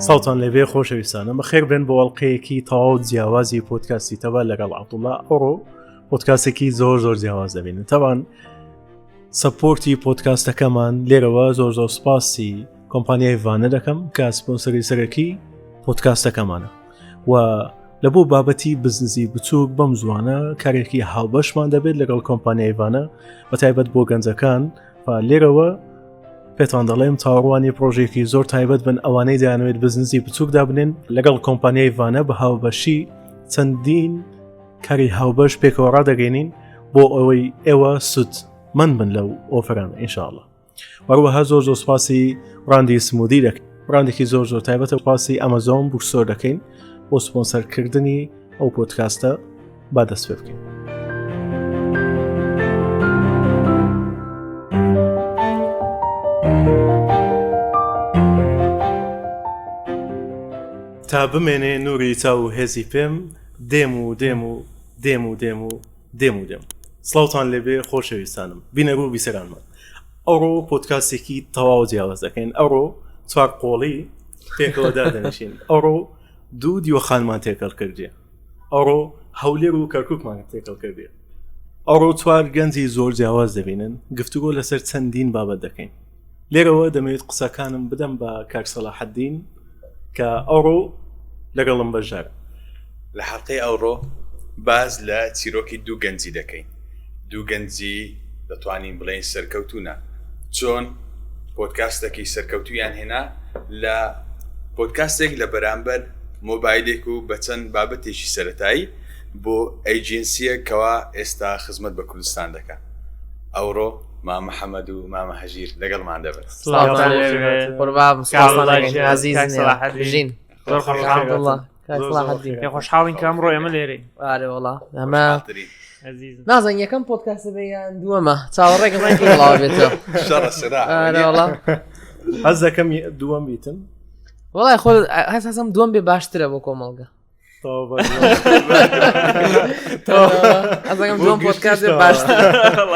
ساڵتان لێبێ خۆشەویستانە بەخێر بێن بۆ ئەڵلقەیەکی تەواو جیاوازی پۆتکاسی تەبا لەگەڵ عبدوڵا ئەوڕۆ پۆتکاسێکی زۆر زۆر جیاواز دەبینن تەوان support ی پۆتکاستەکەمان لێرەوە زۆر زۆر سپاسی کۆمپانیای ڤانە دەکەم کە سپۆنسەری سەرەکی پۆتکاستەکەمانە و لە بۆ بابەتی بزنزی بچووک بەم زوانە کارێکی هاوبەشمان دەبێت لەگەڵ کۆمپانیای ڤانە بە تایبەت بۆ گەنجەکان و لێرەوە پێتان دەڵێم چاوەڕوانی پرۆژێکی زۆر تایبەت بن ئەوانەی دەیانوێت بزنزی بچووک دابنێن لەگەڵ کۆمپانیای ڤانە بە هاوبەشی چەندین کاری هاوبەش پێکەوە ڕادەگەینین بۆ ئەوەی ئێوە سوود من بن لەو offer انە ئینشاءاللە وەروەها زۆر زۆر سپاسی بڕاندی سمودی دەکەین بڕاندێکی زۆر زۆر تایبەتە سپاسی ئەمەزۆن bookstore دەکەین بۆ سپۆنسەرکردنی ئەو پۆدکاستە با دەست پێ بکەین. تا بمێنێ نوری چاو و هێزی پێم دێم و دێم و دێم و دێم و دێم و دێم سڵاوتان لێبێ خۆشەویستانم بینەر و بیسەرانمان ئەوڕۆ پۆدکاستێکی تەواو جیاواز دەکەین ئەوڕۆ چوار قۆڵی پێکەوە دادەنیشین ئەوڕۆ دوو دیوەخانمان تێکەڵ کردیە ئەوڕۆ هەولێر و کەرککمان تێکەڵ کردیە ئەوڕۆ چوار گەنجی زۆر جیاواز دەبینن گفتوگۆ لەسەر چەندین بابەت دەکەین لێرەوە دەمەوێت قسەکانم بدەم بە کاک سەلاحەدین کە ئەوڕۆ لەگەڵم بەشدارە. لە حەڵقەی ئەوڕۆ باس لە چیرۆکی دوو گەنجی دەکەین، دوو گەنجی دەتوانین بڵێین سەرکەوتوو نا، چۆن پۆدکاستەکی سەرکەوتوویان هێنا لە پۆدکاستێک لە بەرامبەر مۆبایلێک و بە چەند بابەتێکی سەرەتایی بۆ ئەیجێنسییەک کەوا ئێستا خزمەت بە کوردستان دەکا. ئەوڕۆ مامە حەمەد و مامە هەژیر لەگەڵمان دەبن. سڵاوتان لێبێ. قوربان سپاستان دەکەین ئازیزن بژین. زۆر خۆشحاڵین. پێ خۆشحاڵین کە ئەمڕۆ ئێمە لێرەین. ئارێ وەڵا ئەمە نازانم یەکەم پۆدکاستە بێ یان دووەمە چاوەڕێکم ڕێکی بڵاو بێتەوە. شەڕە سرا. ئارێ وەڵا. حەز دەکەم دووەم بیتن. وەڵای خۆ هەست هەستم دووەم بێ باشترە بۆ کۆمەڵگە.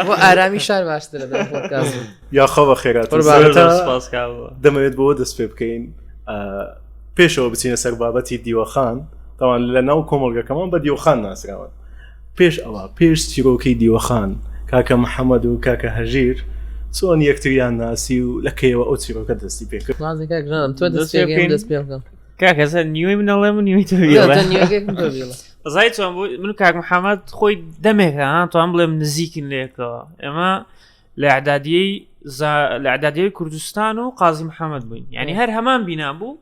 بۆ ئارامی شار باشترە یاخوا بە خێرات دەمەوێت بۆ دەست پێ بکەین پێشەوە بچینە سەر بابەتی دیوەخان تاوان لە ناو کۆمەڵگەکەمان بە دیوخان ناسراون پێش ئەوە پێش چیرۆکی دیوەخان کاکە محەممەد و کاکە هەژیر چۆن یەکتریان ناسی و لە کەیەوە ئەو چیرۆکە دەستی پێکرد تۆ دەست پێ بکەم کاکە سەر نیوەی من ئەڵێم و نیوەی تۆ بیڵێ. زای چۆن بوو من و کاک محەممەد خۆی دەمێکە ها توان بڵێم نزیکین لەیەکەوە ئێمە لە ئەعدادیەی لە ئەعدادیەی کوردستان و قازی محەممەد بووین یعنی هەر هەمان بینا بوو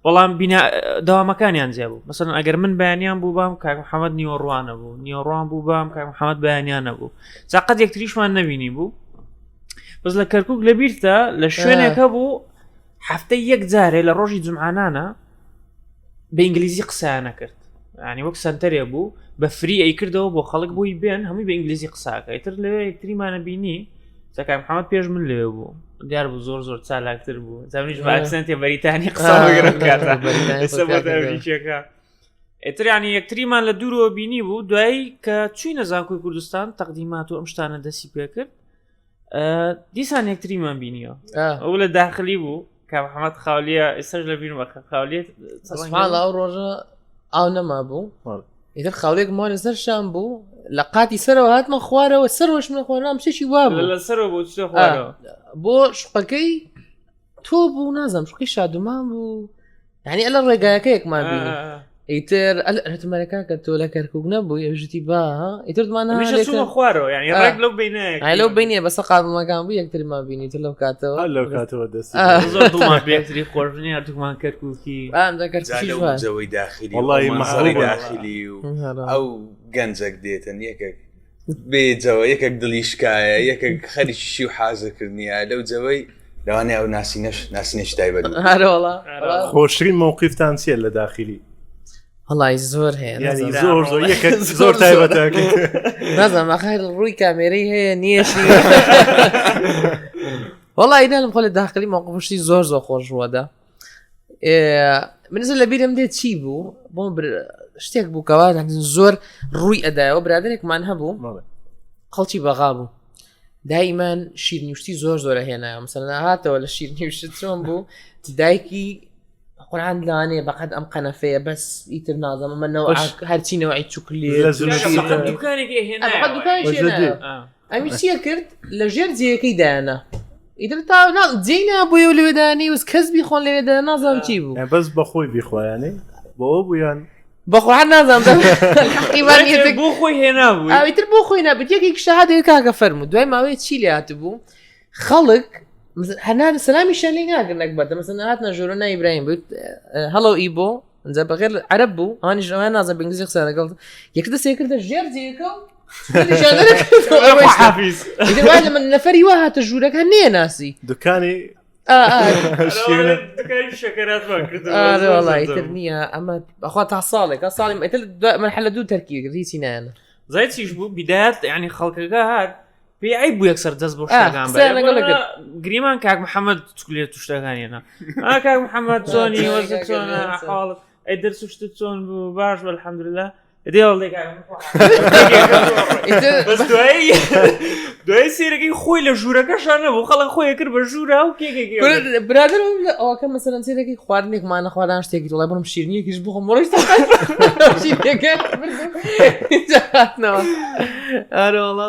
بەڵام بینا داوامەکانیان جیا بوو مەسەن ئەگەر من بەیانیان بوو بام کاک محەممەد نیوەڕوانە بوو نیوەڕوان بوو بام کاک محەممەد بەیانیان نەبوو جا قەت یەکتریشمان نەبینی بوو بەس لە کەرکک لە بیرتە لە شوێنێکە بوو هەفتەی یەک جارێ لە ڕۆژی جومعانانە بە ئینگلیزی قسەیان نەکرد ینی وەک سنتەرێ بوو بە free ئەی کردەوە بۆ خەڵک بووی بێن هەمووی بە ئینگلیزی قساکە ئیتر لەوێ یەکتریمانە بینی سەکای محەممەد پێش من لێ بوو دیار بوو زۆر زۆر چالاکتر بوو زمانیش بە accent ێ بەریتانی قسە ئەمریکیەکە ئیتر ینی یەکتریمان لە دوورەوە بینی بوو دوایی کە چوینە زانکۆی کوردستان تەقدیمات و ئەم شتانە دەستی پێکرد دیسان یەکتریمان بینیەوە ئەو لە داخلی بوو کە محەممەد خاولیە ئێستاش لە بیرمە کە خاولیە ئەو ڕۆژە ئاو نەما بوو ئیتر خاولێک مۆ لەسەر شام بوو لە قاتی سەرەوە هاتمە خوارەوە سەرۆش منە خۆرام شتێکی وا بوو لە سەرەوە بۆ چیتە خوارەوە بۆ شقەکەی تۆ بوو نازم شقی شادومان بوو یعنی ئەلە ڕێگایەکە یەکمان بینی ئیتر ئەتمەرەکە کە تۆ لە کەرکک نەبوو یەژتی با ئیترمان خوارەوە یعنی ڕێک لەو بینایە لەو بینیە بەسە قابڵەکان بوو یەکترمان بینی تر لەو کاتەوە لەو کاتەوە دەست دڵمان پێتری خۆشنی هەردووکمان کەرککی جەوەی داخلی وڵی داخلی و ئەو گەنجەک دێتن یەکێک بێ جەوە یەکێک دڵی شکایە یەکێک خەریکی شی و حازرکردنیە لەو جەوەی لەوانەیە ئەو ناسینەش ناسینێکی تایبەت بێت. هەرۆڵا خۆشترین مەوقیفتان چییە لە داخلی وەڵی زۆر هەیە یعنی نازانم. زۆر زۆر یەکێک زۆر زۆر تایبەتە نازانم ئاخر ڕووی کامێرەی هەیە نییەشی وەڵی نالم خۆ لە داخلی مەوقفشی زۆر زۆر خۆش ڕووەدا منزل لە بیرم دێت چی بوو بۆ شتێک بوو کەوا زۆر ڕووی ئەدایەوە برادێکمان هەبوو خەڵکی بەغا بوو دایمان شیرنیشتی زۆر زۆرە هێنایە مثلەن هاتەوە لە شیرنیشت چۆن بوو دایکی قورآن لەوانەیە بەقەد ئەم قەنەفەیە بەس ئیتر نازانم ئەمە نەوە هەرچی نەوەی چوکلی ئەمی چیە کرد لە ژێر جێیەکەی دایانە ئیتر تا جێی نابووی و لەوێدانی وس کەس بیخۆن لەوێدا نازانم چی بوو بەس بەخۆی بیخۆیانێ بۆ بوویان بەخۆ نازانم بۆ خۆی هێنا بوو ئیتر بۆ خۆی نابێت یەکێک شەهادێ کاکە فەرموو دوای ماوەیە چی لێ هاتبوو خەڵک هەنار سەلامیشیان لێ ناگرن نەگبەتە مەسەن هاتنە ژۆرە نا ئیبراهیم بوت هەڵۆ ئیبۆ ئەنجا بەغێر عەرەب بوو ئەوانیش ئەوان نازە بەنگلیزی قسە لەگەڵ یەک دەستێ کردە ژێر جێیەکە و لە من نەفەری وا هاتە ژوورەکە نێ ناسی دوکانی تر نییە ئەمە بەخوا تا ساڵێکە ساڵی مەرحەلە دوو تەرکی کرد هیچی نایەنە زای چیش بوو بیدایەت ینی خەڵکەکە هات پێی عیب بوو یەکسەر دەست بۆ شتەکان گریمان کاک محەممەد چکلێت و شتەکانیانە کاک محەممەد چۆنی وەزە چۆنە حاڵت ئەی دەرس و شتت چۆن بوو باش بە الحەمدلله دوای سێرەکەی خۆی لە ژوورەکەشان نەبوو خەڵک خۆی کرد بە ژوورا و کێکێکی برادر ئەوەکە مەسەرەن سێرەکەی خواردنێکمانە خواردان شتێکی دڵێ بڕم شیرنیەکیش بخۆم ڕۆیشت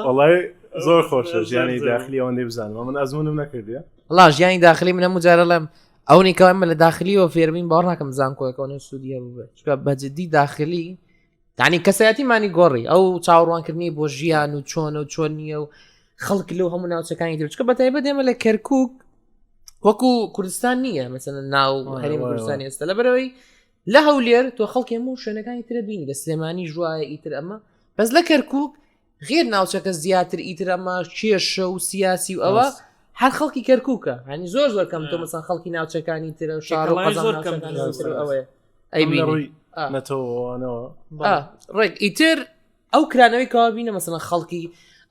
وڵی زۆر خۆشە ژیانی داخلی ئەوەندەی بزانم من ئەزمونم نەکردیە وڵا ژیانی داخلی من هەموو جارەڵم ئەو نیکەوە ئەمە لە داخلیەوە فێربین باوەڕ ناکەم زانکۆیەکەەوە سوودیە بوو چکە بەجددی داخلی یعنی کەسایەتیمانی گۆڕی ئەو چاوەڕوانکردنی بۆ ژیان و چۆنە و چۆن نییە و خەڵک لەو هەموو ناوچەکانی تر چکە بەتایبەت ئێمە لە کەرکک وەکو کوردستان نییە مەسەن ناو هەرێمی کوردستانی ئێستا لەبەرەوەی لە هەولێر تۆ خەڵکی هەموو شوێنەکانی ترە بینی لە سلێمانی ژوایە ئیتر ئەمە بەس لە کەرکک غێر ناوچەکە زیاتر ئیتر ئەمە کێشە و سیاسی و ئەوە هەر خەڵکی کەرکووکە هەنی زۆر زۆر کەم تۆ مەسان خەڵکی ناوچەکانی ترە و شار و زۆر کەم ئەوەیە ئەی ڕووی نەتەوەوانەوە ڕێک ئیتر ئەو کرانەوەی کەوا بینە مەسەڵەن خەڵکی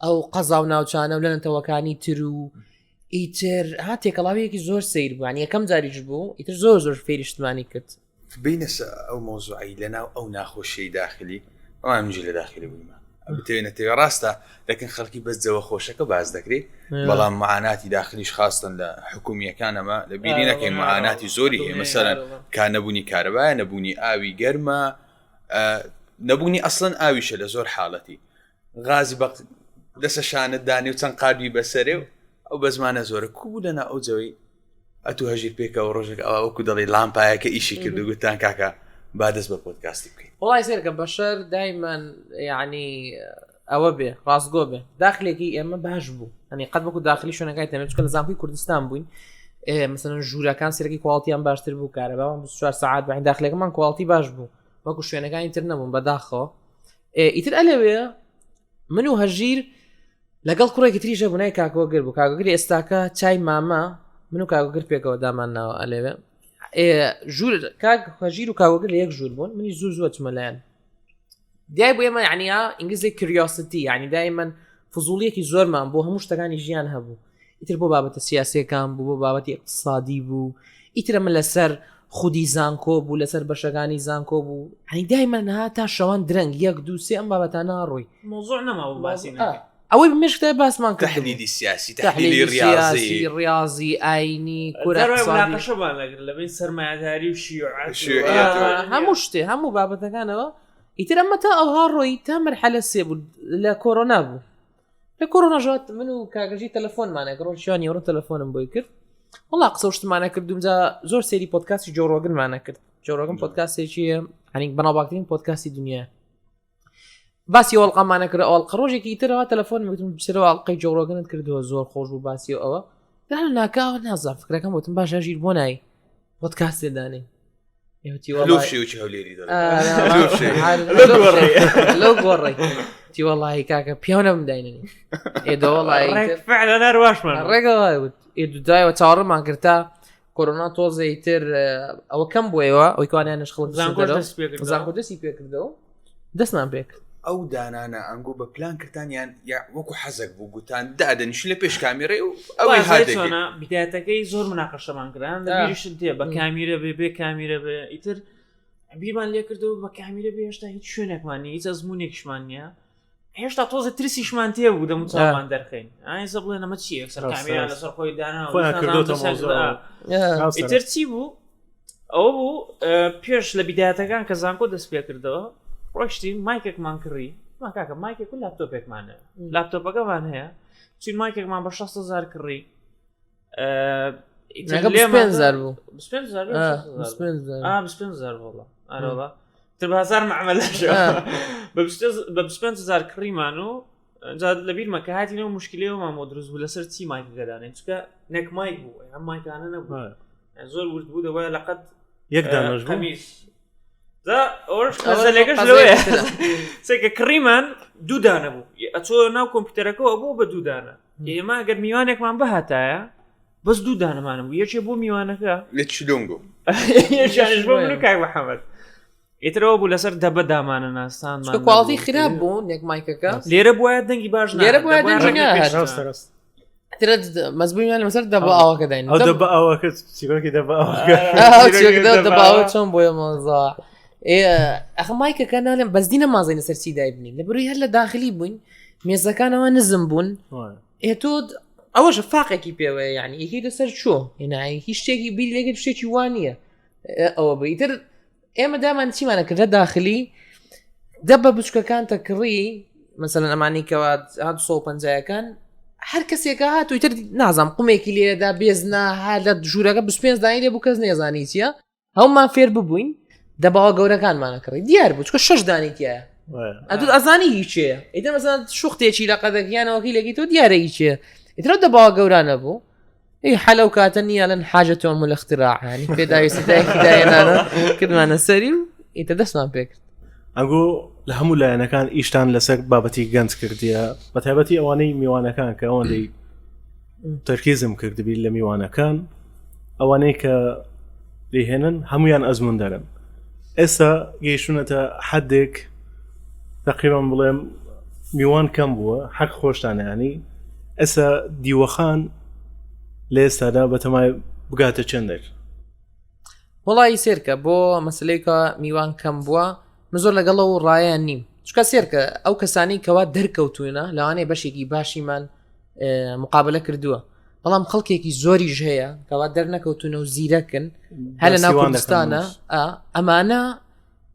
ئەو قەزا و ناوچانە و لە نەتەوەکانی تر و ئیتر ها تێکەڵاویەکی زۆر سیر بووان یەکەم جاریش بوو ئیتر زۆر زۆر فێریشتمانی کرد بینە ئەو مۆزوعی لەناو ئەو ناخۆشیی داخلی ئەوان منجی لە داخلی بوویمە بتەوێ نەتەوێ ڕاستە لەکن خەڵکی بەس جەوە خۆشەکە باز دەکرێت بەڵام معاناتی داخلیش خاستن لە حکومیەکان ئەمە لە بیری نەکەین معاناتی زۆری هەیە مەسەرەن کا نەبوونی کارەبایە نەبوونی ئاوی گەرمە نەبوونی ئەسڵەن ئاویشە لە زۆر حاڵەتی غازی بە دەسە شانت دانێ و چەند قادوی بەسەرێ و ئەو بەزمانە زۆرە کو بوو لەنا ئەو جەوەی ئەتو هەژیر پێکەوە ڕۆژێک ئەوە وەکو دەڵی لامپایەکە ئیشی کرد و گوتان کاکە با دەست بە پۆدکاستی بکەین وڵای سێرکە بەشەر دایمەن یعنی ئەوە بێ ڕاستگۆ بێ داخلێکی ئێمە باش بوو ئەنی قەت وەکو داخلی شوێنەکانی تەمێ چکە لە زانکۆی کوردستان بووین مثلەن ژوورەکان سەرەکی کواڵتیان باشتر بوو کارەباوان 24 ساعت بەین داخلەکەمان کواڵتی باش بوو وەکو شوێنەکانی تر نەبوون بەداخەوە ئیتر ئەلەوێ من و هەژیر لەگەڵ کوڕێکی تریشە بوو نای کاکۆگر بوو کاکۆگری ئێستاکە چای مامە من و کاکۆگر پێکەوە دامان ناوە ئەلەوێ ژوور کاک هەژیر و کاکۆگر لە یەک ژوور بوون منی زوو زووە چمە لایەن دیای بۆ ئێمە یعنی ئینگلیزی curiosity یعنی دایمەن فزوڵیەکی زۆرمان بۆ هەموو شتەکانی ژیان هەبوو ئیتر بۆ بابەتە سیاسەکان بوو بۆ بابەتی اقتصادی بوو ئیترە من لەسەر خودی زانکۆ بوو لەسەر بەشەکانی زانکۆ بوو هەنی دایمە نها تا شەوان درەنگ یەک دوو سێ ئەم بابەتانە ڕۆی مۆزوع نەما بوو باسی ئەوەی مشتە باسمان کرد تحلیلی سیاسی تحلیلی ریاضی ریاضی ئاینی کورەشەمان لەگر لەبین سەرمایەداری و شیوعیەت هەموو شتێ هەموو بابەتەکانەوە ئیتر ئەمە تا ئەوها ڕۆی تا مەرحەلە سێ بوو لە کۆرۆنا بوو لە کۆرۆنا ژات من و کاگەژی تەلەفۆنمانە ڕۆژ شوانی ڕۆ تەلەفۆنم بۆی کرد وڵا قسە شتمانە کردوم جا زۆر سێری پۆدکاستی جۆڕۆگنمانە کرد جۆڕۆگن پۆدکاستێکی هەنیک بەناوباکترین پۆدکاستی دنیا باسی ئەڵقەمانە کرد ئەڵقە ڕۆژێکی ترەوە تەلەفۆن وتم بچرەوە ئەڵقەی جۆڕۆگنت کردووە زۆر خۆش بوو باسی ئەوە لە ناکاوە نازان فکرەکەم وتم باشە ژیر بۆ نای پۆدکاستێ دانێ لەو گۆڕی تی وەڵی کاکە پیاو نەبم دایننی ئێدەوەڵی ڕێگەوە ئێدودایەوە چاوەڕمان کرد تا کۆرۆنا تۆزێ تر ئەوە کەم بووەوە ئەوی کوانیانش خڵک زانکۆ دەستی پێکردەوە دەستمان پێکرد ئەو دانانە ئەنگۆ بە پلان کردان یان یا وەکو حەزەک بوو گوتان دادەنیش لە پێش کامیرەی و ئەوەی هاتێکە بدایەتەکەی زۆر مناقەشەمان کران لە بیریشت دێ بە کامیرە بێ بێ کامیرە بێ ئیتر بیرمان لێکردەوە بە کامیرە بێ هێشتا هیچ شوێنێکمان نیە هیچ ئەزمونێکیشمان نییە هێشتا تۆزە ترسیشمان تێ بوو دەم چاومان دەرخین ئایسە بڵێن ئەمە چییە سەر کامیرا لەسەر خۆی دانا ئیتر چی بوو؟ ئەوە بوو پێش لە بیدایەتەکان کە زانکۆ دەست پێ کردەوە ڕۆشتین مایکێکمان کڕی ما کاکە مایکێک و لاپتۆپێکمان هەیە لاپتۆپەکەمان هەیە چین مایکێکمان بە 600 کڕی هزار بوو هزار ئارەوە تر بازار معمەلەش بە 25 هزار کڕیمان و جا لەبیرمە کە هاتینەوە مشکلەوەمان بۆ دروست بوو لەسەر چی مایکەکە دانێن چکە نەک مایک بوو ئەم مایکانە نەبوو زۆر ورد بوو دەوایە لە قەت یەک دانەش بوو قەمیس جا ئەوەش قەزەلەکەش لەوەیە سێکە کڕیمان دوو دانە بوو ئەچۆ ناو کۆمپیوتەرەکەەوە بوو بە دوو دانە ئێمە ئەگەر میوانێکمان بهاتایە بەس دوو دانەمانە بوو یەکێ بۆ میوانەکە لە چلۆنگۆ یەکیانش بۆ من و کاک محەممەد ئیترەوە بوو لەسەر دەبە دامانە ناسانمان quality خراپ بوو نێک مایکەکە لێرە بواە دەنگی باش لێرە بواە دەنگی ناهات. ڕاستە ڕاست ترە مەزبوویان لەسەر دەبە ئاوەکە داین ئەو دەبە ئاوەکە چیرۆکی دەبە ئاوەکە دەبە ئاوە چۆن بۆیە مۆزا ئەخ مایکەکە نالێم بەس دی نەمازین لەسەر چی دایبنین لە بروی هەر لە داخلی بووین مێزەکانەوە نزم بوون ئێ تۆ ئەوەش فاقێکی پێوەیە یعنی یەکی لەسەر چۆ هێنایی هیچ شتێکی بیر لێکرد شتێکی وان نییە ئەوە بە ئیتر ئێمە دامان چیمانە کردە داخلی دە بە بچکەکان تەکڕی مەسەن ئەمانی کەوا 150ەکان هەر کەسێکە هات و تر نازام قومێکی لێدا بێزنا ها لە ژوورەکە 25 دانی لێ بوو کەس نێزانی چییە هەمومان فێر ببووین دەباوە گەورەکانمانە کڕی دیار بوو چکە شش دانی تایە ئەدو ئەزانی هیچێ ئیدە مەسەن شوختێکی لە قەدەکیانەوەکی لەگی تۆ دیارە هیچێ ئیترە دەباوە گەورانە بوو ئی حەلەو کاتە نییە لەن حاجە تۆم لە اختراعانی پێداویستی دایکی داهێنانە کردمانە سەری و ئیتە دەستمان پێکرد ئەگۆ لە هەموو لایەنەکان ئیشتان لەسەر بابەتی گەنج کردیە بە تایبەتی ئەوانەی میوانەکان کە ئەوەندەی تەرکیزم کردبی لە میوانەکان ئەوانەی کە دەیهێنن هەمویان ئەزمون دەرن ئێستا گەیشتونەتە حدێک تقریبان بڵێم میوان کەم بووە حەق خۆشتانیانی ئێستا دیوەخان لە ئێستادا بەتەمای بگاتە چەندێک وڵی سێرکە بۆ مەسلەیکە میوان کەم بووە من زۆر لەگەڵ و ڕایان نیم چکە سێرکە ئەو کەسانی کەوا دەرکەوتوونە لەوانەیە بەشێکی باشیمان مقابلە کردووە بەڵام خەڵکێکی زۆریش هەیە کەوا دەرنەکەوتونە و زیرەکن هەر لە ناو کوردستانە ئەمانە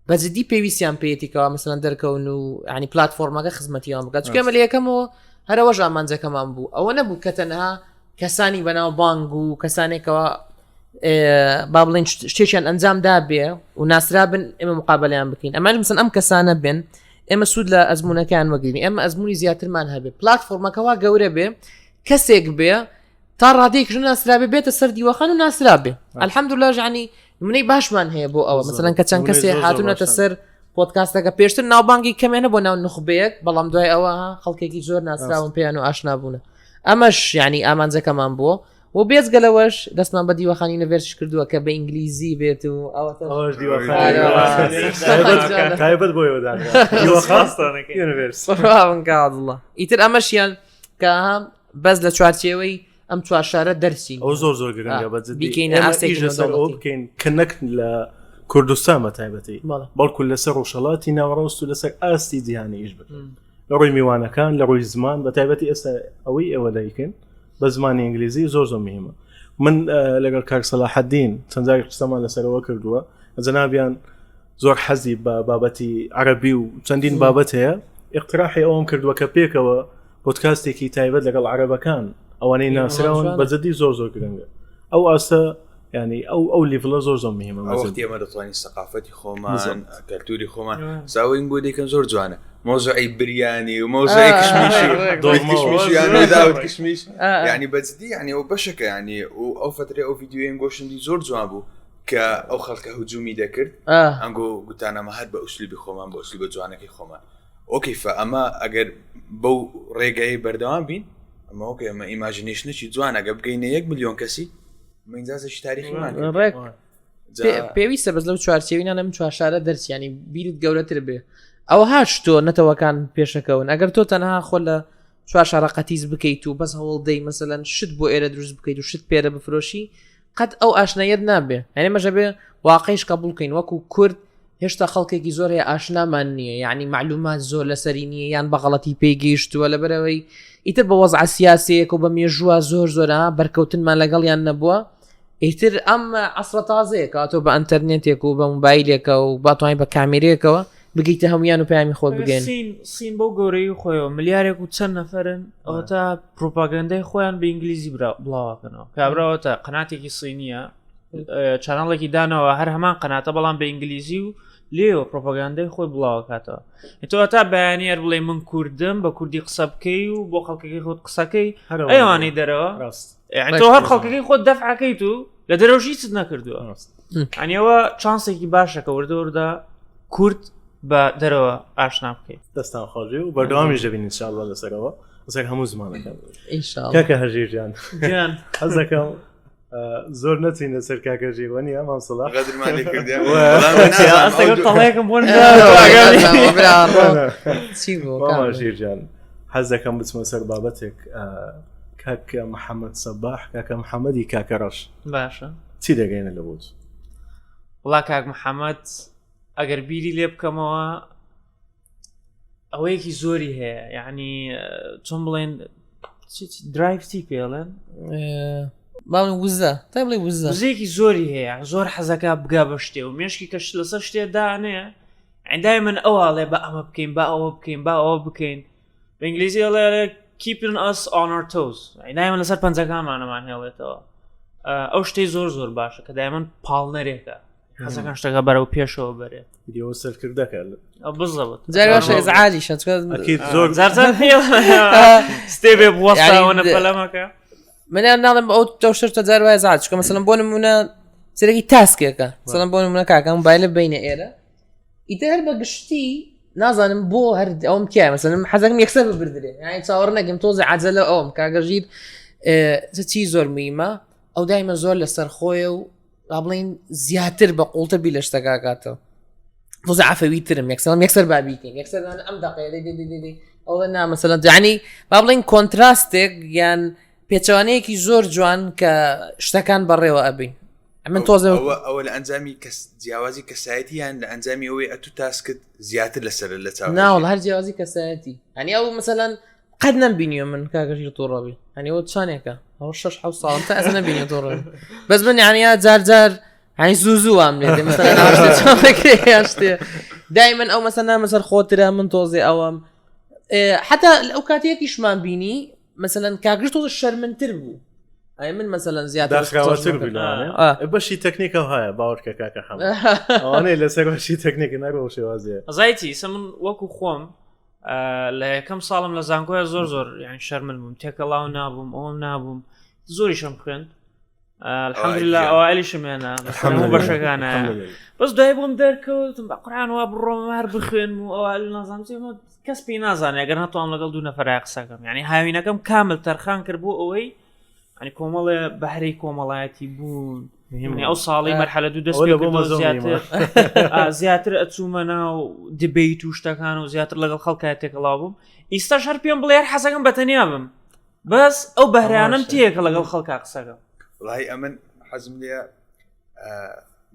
بەجددی پێویستیان پێیەتی کەوا مثلەن دەرکەون و ینی پلتفۆرمەکە خزمەتیان بکات چکە ئێمە لە یەکەمەوە هەرەوەش ئامانجەکەمان بوو ئەوە نەبوو کە تەنها کەسانی بەناو بانگ و کەسانێکەوە با بڵێن شتێکیان ئەنجام دابێ و ناسرابن ئێمە مقابلیان بکەین ئەمە مثلەن ئەم کەسانە بن ئێمە سوود لە ئەزمونونەکان وەگرین ئێمە ئەزمموی زیاترمان هەبێ پلتفۆرمەکەوا گەورە بێ کەسێک بێ تا ڕادەیەک ژن ناسرابێ بێتە سەر دیوەخان و ناسرابێ الحەمدلله ژانی منەی باشمان هەیە بۆ ئەوە مەسەلەن کە چەند کەسێ هاتوونەتە سەر پۆدکاستەکە پێشتر ناوبانگی کەمێنە بۆ ناو نخبەیەک بەڵام دوای ئەوە خەڵکێکی زۆر ناسراون پێیان و ئاشنا بوونە ئەمەش یعنی ئامانجەکەمان بووە و بێجگە لەوەش دەستمان بە دیوەخانی نەڤێرش کردووە کە بە ئینگلیزی بێت و ئەوە ئەوەش دیوەخان تایبەت بۆ ئیتر ئەمەشیان کە بەس لە چوارچێوەی ئەم چوار شارە دەرچین ئەو زۆر زۆر گرنگە بە جدی بیکەینە ئاستێکی لەسەر ئەوە بکەین کە نەک لە کوردستان بە تایبەتی بەڵکو لەسەر ڕۆژهەڵاتی ناوەڕاست و لەسەر ئاستی جیهانی ئیش بکەین لە ڕووی میوانەکان لە ڕووی زمان بە تایبەتی ئێستا ئەوەی ئێوە دەیکەن بە زمانی ئینگلیزی زۆر زۆر مهمە من لەگەڵ کاک سەلاحەدین چەند جارێک قسەمان لەسەرەوە کردووە جەنابیان زۆر حەزی بە بابەتی عەربی و چەندین بابەت هەیە اقتراحی ئەوم کردووە کە پێکەوە پۆدکاستێکی تایبەت لەگەڵ عەرەبەکان ئەوانەی ناسراون بە جدی زۆر زۆر گرنگە ئەو ئاستە ینی ئەو ئەو level ە زۆر زۆر مهمە وەختی ئێمە دەتوانین سەقافەتی خۆمان کەلتوری خۆمان ساوین بۆ دەکەن زۆر جوانە مۆزعی بریانی و مۆزعی کشمیشی کشمیشیان داوت کشمیش ینی بەجددی ینی ئەو بەشەکە ینی و ئەو فترێ ئەو ڤیددیوێن گۆشندی زۆر جوان بوو کە ئەو خەڵکە هجومی دەکرد ئەنگۆ گوتانەمە هەر بە ئوسلوبی خۆمان بە ئوسلوبە جوانەکەی خۆمان ئۆکەی فە ئەمە ئەگەر بەو ڕێگەی بەردەوام بین ئەمە ئۆکەی ئەمە imagination ێکی جوان ئەگە بگەینە یەک ملیۆن کەسی ئەمە ئینجازێکی تاریخیمان کرد. ڕێک پێویستە بەس لەو چوارچێوینە لەم چوارشارە دەرچیانی بیرت گەورەتر بێ ئەوە هاش تۆ نەتەوەکان پێشەکەون ئەگەر تۆ تەنها خۆ لە چوار شارە قەتیز بکەیت و بەس هەوڵ دەی مەسەلەن شت بۆ ئێرە دروست بکەیت و شت پێرە بفرۆشی قەت ئەو ئاشنایەت نابێ یعنی مەژە بێ واقعیش قبول کەین وەکو کورد هێشتا خەڵکێکی زۆر هەیە ئاشنامان نییە یعنی معلومات زۆر لەسەری نییە یان بە غەڵەتی پێی گەیشتووە لەبەرەوەی ئیتر بە وەزع سیاسەیەک و بە مێژووە زۆر زۆرە بەرکەوتنمان لەگەڵیان نەبووە. ئیتر ئەم عەسرە تازەیە کە تۆ بە ئەتەرنێتێک و بە موبایلێکە و باتوانین بە کامیرەیەکەوە بگەیتە هەمویان و پەیامی خۆت بگەن سین سین بەو گەورەی خۆیەوە ملیارێک و چەند نەفرن ئەوە تا پروپاگەندەی خۆیان بە ئینگلیزی بڵاوکەنەوە کابراوە تا قەناتێکی سینیە channel ێکی دانەوە هەر هەمان قەناتە بەڵام بە ئینگلیزی و لێەوە پرۆپاگاندای خۆی بڵاوکاتەوە تۆ تا بەیانی هەر بڵێ من کوردم بە کوردی قسە بکەی و بۆ خەڵکەکەی خۆت قسەکەی ئەوانەی دەرەوە ڕاست یعنی تۆ هەر خەڵکەکەی خۆت دەفعەکەیت و لە دەرەوەش هیچت نەکردووە ئەنیەوە چانسێکی باشە کە وردە وردە کورد بە دەرەوە ئاشنا بکەیت دەستان خۆشی و بەردەوامیش دەبین انشاءالله لەسەرەوە لەسەر هەموو زمانەکان کاکە هەژیر گیان گیان حەز دەکەم زۆر نەچین لەسەر کاکە ژیر وەنیە مام سەڵاح غەدرمان لێ کردیان. تەڵێکم بۆ چی بوو مامە ژیر گیان حەز دەکەم بچمە سەر بابەتێک کاکە محەممەد سەباح کاکە محەممەدی کاکە ڕەش باشە چی دەگەینە لە بۆت وڵا کاک محەممەد ئەگەر بیری لێ بکەمەوە ئەوەیەکی زۆری هەیە یعنی چۆن بڵێن drive چی پێڵێن باڵ وزە تا بڵێ وزە وزەیەکی زۆری هەیە زۆر حەزەکە بگا بە شتێ و مێشکی کەش لەسەر شتێ دانەیە عندای من ئەواڵێ بە ئەمە بکەین با ئەوە بکەین با ئەوە بکەین بە ئینگلیزی ئەڵێ keeping us on our toes دایمە لەسەر پەنجەکانمانەمان هێڵێتەوە ئەو شتەی زۆر زۆر باشە کە دایمەن پاڵنەرێکە حەزەکان شتەکە بەرەو پێشەوە بەرێت دیەوە سەرکردەکە بزەبت جاری باشە ئزعاجیشە چکە ئەکید زۆر زار ستێبێ بوەستاوە پەلەمەکە منیان ناڵم ئەو تۆ شتە جار وایە زعاج چکە مەسەلەن بۆ نمونە سەرەکی تاسکێکە سەلەن بۆ نمونە کاکەم موبایلە بینە ئێرە ئیتر هەر بە گشتی نازانم بۆ هەر ئەوم تایە مەسەلەن حەزەکەم یەکسەر ببردرێ یانی چاوەڕ نەکەم تۆزێ عەجەلە ئەوم کاکە ژیر چی زۆر مهمە ئەو دایمە زۆر لەسەر خۆیە و با بڵین زیاتر بە قوڵتر بی لە شتەکە کاتەوە تۆزە عفەوی ترم یەکسەر یەکسەر بابیکەین یەکسەر ئەم دقەیە دەی دەی دەی دەی ئەوە نا مەسەلەن یعنی با بڵین contrast ێک یان پێچەوانەیەکی زۆر جوان کە شتەکان بەڕێوە ئەبین من تۆزە ئەوە لە ئەنجامی کەس جیاوازی کەسایەتی یان لە ئەنجامی ئەوەی ئەتو task ت زیاتر لەسەر لە چاو ناوەڵ هەر جیاوازی کەسایەتی ئەنی ئەو مەسەلەن قەت نەمبینیوە من کاکە ژیر تووڕەبی ئەنی ئەوە چانێکە ئەوە شش حەوت ساڵم تا ئەسە نەبینیوە تووڕەبی بەس من یعنی یا جار جار هەی زوو زوو وام لێ دێ مەسەلەن ئەو شتێ چۆن دەکرێ یا شتێ دایمەن ئەو مەسەلەن مەسەر خۆترە من تۆزێ ئەوەم ئێ، حتا ئەو کاتەیەکیشمان بینی مەسەلەن کاکژ تۆزە شەرمنتر بوو ئەی من مەسەلەن زیاتر داخراوەتر بوو لەوانەیە. ئا. بەشی تەکنیکە هەیە باوەڕکە کاکە حەمە ئەوانەیە لەسەر بەشی تەکنیکە ناگە بەو شێوازەیە ئەزای چی ئیسە من وەکو خۆم لە یەکەم ساڵم لە زانکۆە زۆر زۆر یان شەرمن بووم تێکەڵاو نابووم ئەوم نابووم زۆریشم خوێند الحمدلله ئەوائلیشم هێنا هەموو بەشەکانە بەس دوای بۆم دەرکەوتم بە قورآن وا بڕۆم هەر بخوێنم و ئەوە نازانم چی کەس پێی نازانێت ئەگەر نەتوانم لەگەڵ دوو نەفەرای قسەکەم یعنی هاوینەکەم کامل تەرخان کرد بۆ ئەوەی ئەنی کۆمەڵێ بەهرەی کۆمەڵایەتی بوون یعنی ئەو ساڵی مەرحەلە دوو دەست ئەوە لە پێ بۆ کردەوە مەزۆ زیاتر زیاتر ئەچوومە ناو debate و شتەکان و زیاتر لەگەڵ خەڵکای تێکەڵاو بووم ئیستاش هەر پێم بڵێ هەر حەزەکەم بە تەنیا بم بەس ئەو بەهرانم باشە. تێکە لەگەڵ خەڵکا قسەکەم وڵی ئەمن حەزم لێ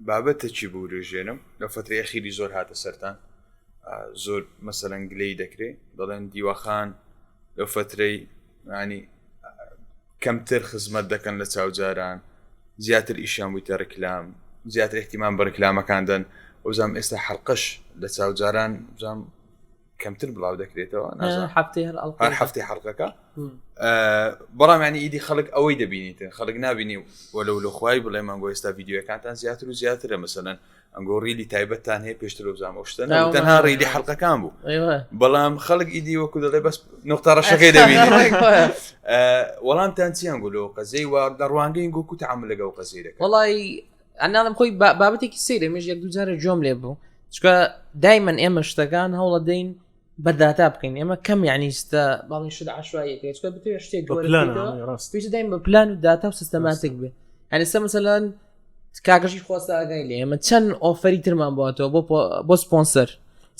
بابەتەکی بورژێنم لە فترەی ئەخیری زۆر هاتە سەرتان زۆر مەسەلەن گلەی دەکرێ دەڵێن دیوەخان لەو فترەی ینی کەمتر خزمەت دەکەن لە چاوجاران زیاتر ئیشیان بوویتە ڕیکلام زیاتر احتیمان بە ڕیکلامەکان دەن وزام ئێستا حەلقەش لە چاوجاران بزانام کەمتر بڵاو دەکرێتەوە هەفتەی هەر هەر هەفتەی حەڵقەکە بەڵام ینی ئیدی خەڵک ئەوەی دەبینیتن خەڵک نبینی وەلو لە خوای بڵێ مانگۆ ئێستا ڤیددیوەکانتان زیاتر و زیاترە مەسەەن ئەنگۆ reel ی تایبەتتان هەیە پێشتر بزانام ئەو شتە تەنها reel ی حەڵقەکان بوو بەڵام خەڵک ئیدی وەکو دەڵێ بەس نقطە ڕەشەکەی دەبینی وەڵامتان چیان گولۆ قەزەی و لە ڕوانگەی گۆکو تعامل لەگەڵ قەزەی دەکەن وڵی ئەناڵم خۆی بابەتێکی سەیرە مێژ یەک دوو جارە گوێم لێ بوو چونکە دایمەن ئێمە شتەکان هەوڵە دەین بە داتا بکەین ئێمە کەم یعنی ستە باڵین شت عشوائیەکەی چونکە بتەوێت شتێک بە گەورە پلان بکەیتەوە، ئەوانەی ڕاست پێویستە دایم بە پلان و داتا و systematic بێ یعنی سە مەسەلەن کاکەشی خۆستا ئاگای لێ ئێمە چەند offer ی ترمان بۆتەوە بۆ بۆ سپۆنسەر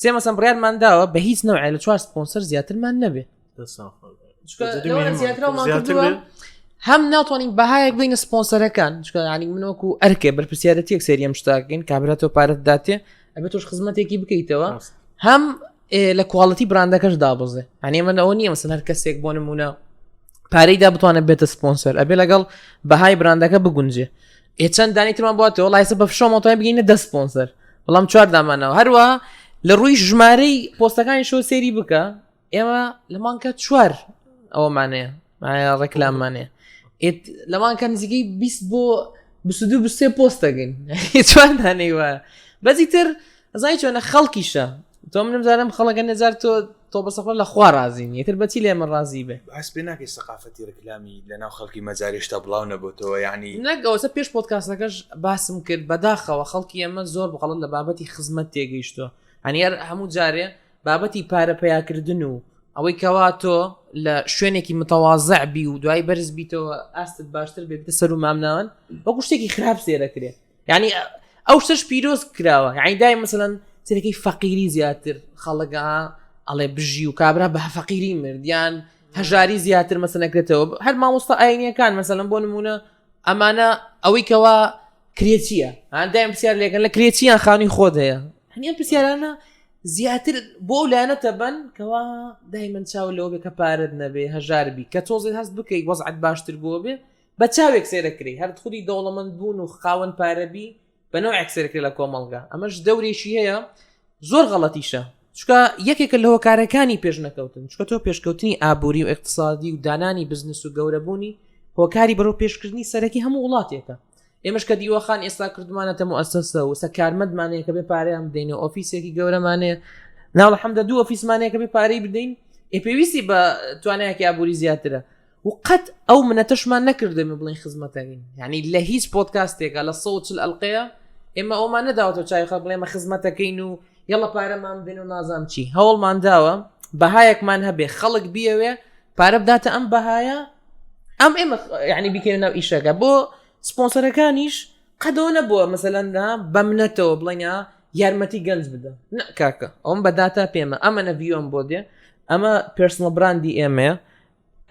سێ مەسەن بڕیارمان داوە بە هیچ نەوعێ لە چوار سپۆنسەر زیاترمان نەبێ دەستان خۆش بێت. چونکە جدی لەوە مهمە. زیاترەوەمان زیاتر کردووە بێت؟ هەم ناتوانین بەهایەک بینە سپۆنسەرەکان چونکە یعنی من وەکو ئەرکێ بەرپرسیارەتیەک سەیری ئەم شتاکەین کابرا تۆ پارەت داتێ ئەبێت تۆش خزمەتێکی بکەیتەوە ڕاست. هەم ئێ، لە quality براندەکەش دابەزێ یعنی من ئەوە نییە مەسەن هەر کەسێک بۆ نمونە پارەی دا بتوانێت بێتە سپۆنسەر ئەبێ لەگەڵ بەهای براندەکە بگونجێ. ئێ چەند دانی ترمان بواتەوە وەڵا ئێستا بە فشۆمەوە توانین بگەینە دە سپۆنسەر بەڵام چوار دامانەوە هەروە لە ڕووی ژمارەی پۆستەکانی شۆ سێری بکە ئێمە لە مانکە چوار ئەوەمانەیە ڕێکلامانەیە لە مانکە نزیکەی 20 بۆ 22 23 پۆست دەگەین چوار دانەی وایە بەزی تر ئەزای چۆنە خەڵکیشە تۆ منم زانم خەڵەکە نەجار تۆ تۆ بەسەخۆ لە خوا ڕازی نیە تر بەچی لێ من ڕازی بێ هەست پێ ناکەی سەقافەتی ڕیکلامی لەناو خەڵکی مەجاریشتا بڵاو نەبۆتەوە یعنی نەک ئەوسە پێش پۆدکاستەکەش باسم کرد بەداخەوە خەڵکی ئێمە زۆر بەغەڵەت لە بابەتی خزمەت تێگەیشتووە هەنی هەر هەموو جارێ بابەتی پارە پەیاکردن و ئەوەی کەوا تۆ لە شوێنێکی متەوازع بی و دوای بەرز بیتەوە ئاستت باشتر بێت سەر و مامناوەن وەکو شتێکی خراپ سێرەکرێ یعنی ئەو شتەش پیرۆز کراوە یعنی دای مثلەن سەرەکەی فەقیری زیاتر خەڵگا ئەڵێ بژی و کابرا بە فەقیری مردیان هەژاری زیاتر مەسەنەکرێتەوە هەر مامۆستا ئاینیەکان مەسەلەن بۆ نمونە ئەمانە ئەوەی کەوا کرێچیە دایم پرسیار لێکەن لە کرێچیان خانووی خۆت هەیە هەنیان پرسیارانە زیاتر بۆ لایەنە تەبەن کەوا دایمەن چاو لەوە بێ کە پارەت نەبێ هەژار بی کە تۆزێت هەست بکەیت وەزعت باشتر بووە بێ بە چاوێک سەیرەکرێی هەر خودی دەوڵەمەند بوون و خاوەن پارە بی بە نەوعێک سەیرەکرێ لە کۆمەڵگا ئەمەش دەورێکی هەیە زۆر غەڵەتیشە چونکە یەکێکە لە هۆکارەکانی پێشنەکەوتن چونکە تۆ پێشکەوتنی ئابووری و اقتصادی و دانانی بزنس و گەورەبوونی هۆکاری بەرەو پێشکردنی سەرەکی هەموو وڵاتێکە ئێمەش کە دیوەخان ئێستا کردمانەتە موئەسەسە و سە کارمەندمانەیە کە بێ پارەیان بدەین و ئۆفیسێکی گەورەمانەیە ناڵە حەمدە دوو ئۆفیسمانەیە کە بێ پارەی بدەین ئێ پێویستی بە توانایەکی ئابووری زیاترە و قەت ئەو منەتەشمان نەکردێ من بڵێن خزمەتەکەین یعنی لە هیچ پۆدکاستێکە لە 140 ئەلقەیە ئێمە ئەومان نەداوەتەوە چای خەڵک بڵێ ئێمە خزمەتەکەین و یەڵە پارەمان بدەن و نازام چی هەوڵمان داوە بەهایەکمان هەبێ خەڵک بیەوێ پارە بداتە ئەم بەهایە ئەم ئێمە یعنی بیکەینە ناو ئیشەکە بۆ سپۆنسەرەکانیش قەدەوە نەبووە مەسەلەن بە منەتەوە بڵێن یارمەتی گەنج بدە نە کاکە ئەوم بە داتا پێمە ئەمە نەڤیۆم بۆ دێ ئەمە پێرسنەڵ براندی ئێمەیە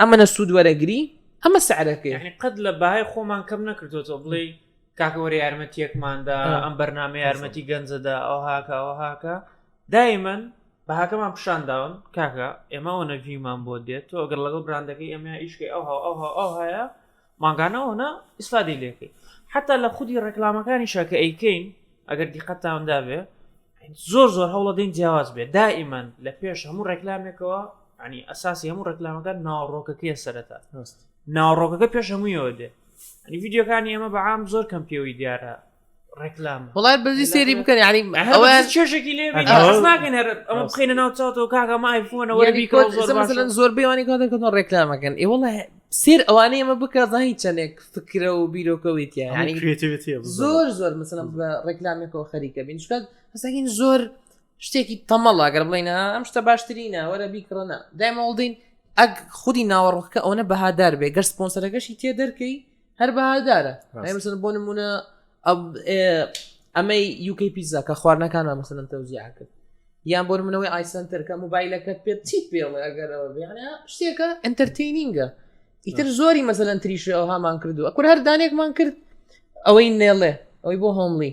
ئەمەنە سوود وەرەگری ئەمە سعرەکەی یعنی قەت لە بەهای خۆمان کەم نەکردوێتەوە بڵێ کاکە وەرە یارمەتیەکماندا ئەم بەرنامە یارمەتی گەنجەدا ئەو هاکە ئەو هاکە دایمەن بەهاکەمان پیشان داون کاکە ئێمە ئەوە نەڤیمان بۆ دێت تۆ ئەگەر لەگەڵ براندەکەی ئێمە ئیشکەی ئەو هاو ئەو هاو ئەو هەیە مانگانە ئەوەنە ئیسفادەی لێکەی حتا لە خودی ڕێکلامەکانیشە کە ئەیکەین ئەگەر دیقەتتان دابێ زۆر زۆر هەوڵەدەین جیاواز بێت دائیمەن لە پێش هەموو ڕێکلامێکەوە ینی ئەساسی هەموو ڕێکلامەکان ناوەڕۆکەکەی سەرەتا ناوەڕۆکەکە پێش هەموویەوە دێ ینی ڤیددیوکانی ئێمە بە عام زۆر کەم پێوەی دیارە ڕێکلام وڵای بەزی سێری بکەن یعنی ئەوە چێژێکی لێ ناکەن هەر ئەمە بخینە ناو چاوتەوە کاکە ئەمە ئایفۆنە وەرە بیکە زۆر باشە. مثلەن زۆر بێوانی کاتێک ڕێکلامەکەن ئێ وڵای سێر ئەوانەی ئەمە بکە زانی چەندێک فکرە و بیرۆکەوەی تیا یعنی creativity زۆر زۆر مثلەن بە ڕێکلامێکەوە خەریکە بین چونکە هەستەکەین زۆر شتێکی تەمەڵە گەر بڵێین ئەم شتە باشترینە وەرە بیکڕنە دایم هەوڵدەین ئەگ خودی ناوەڕۆکەکە ئەوەنە بەهادار بێ گەر سپۆنسەرەکەشی تێ دەرکەی هەر بەهادارە مثلەن بۆ نمونە ئەمەی یوکەی پیزا کە خواردنەکانمان مثلەن تەوزیع کرد یان بۆ منەوەی ئایسنتەر کە موبایلەکەت پێت چیت پێڵێ ئەگەرەوە بێ شتێکە entertaining ە ئیتر زۆری مەسەلەن تریشە ئەوهامان کردو ئەکور هەر دانێکمان کرد ئەوەی نێڵێ ئەوەی بۆ هۆملی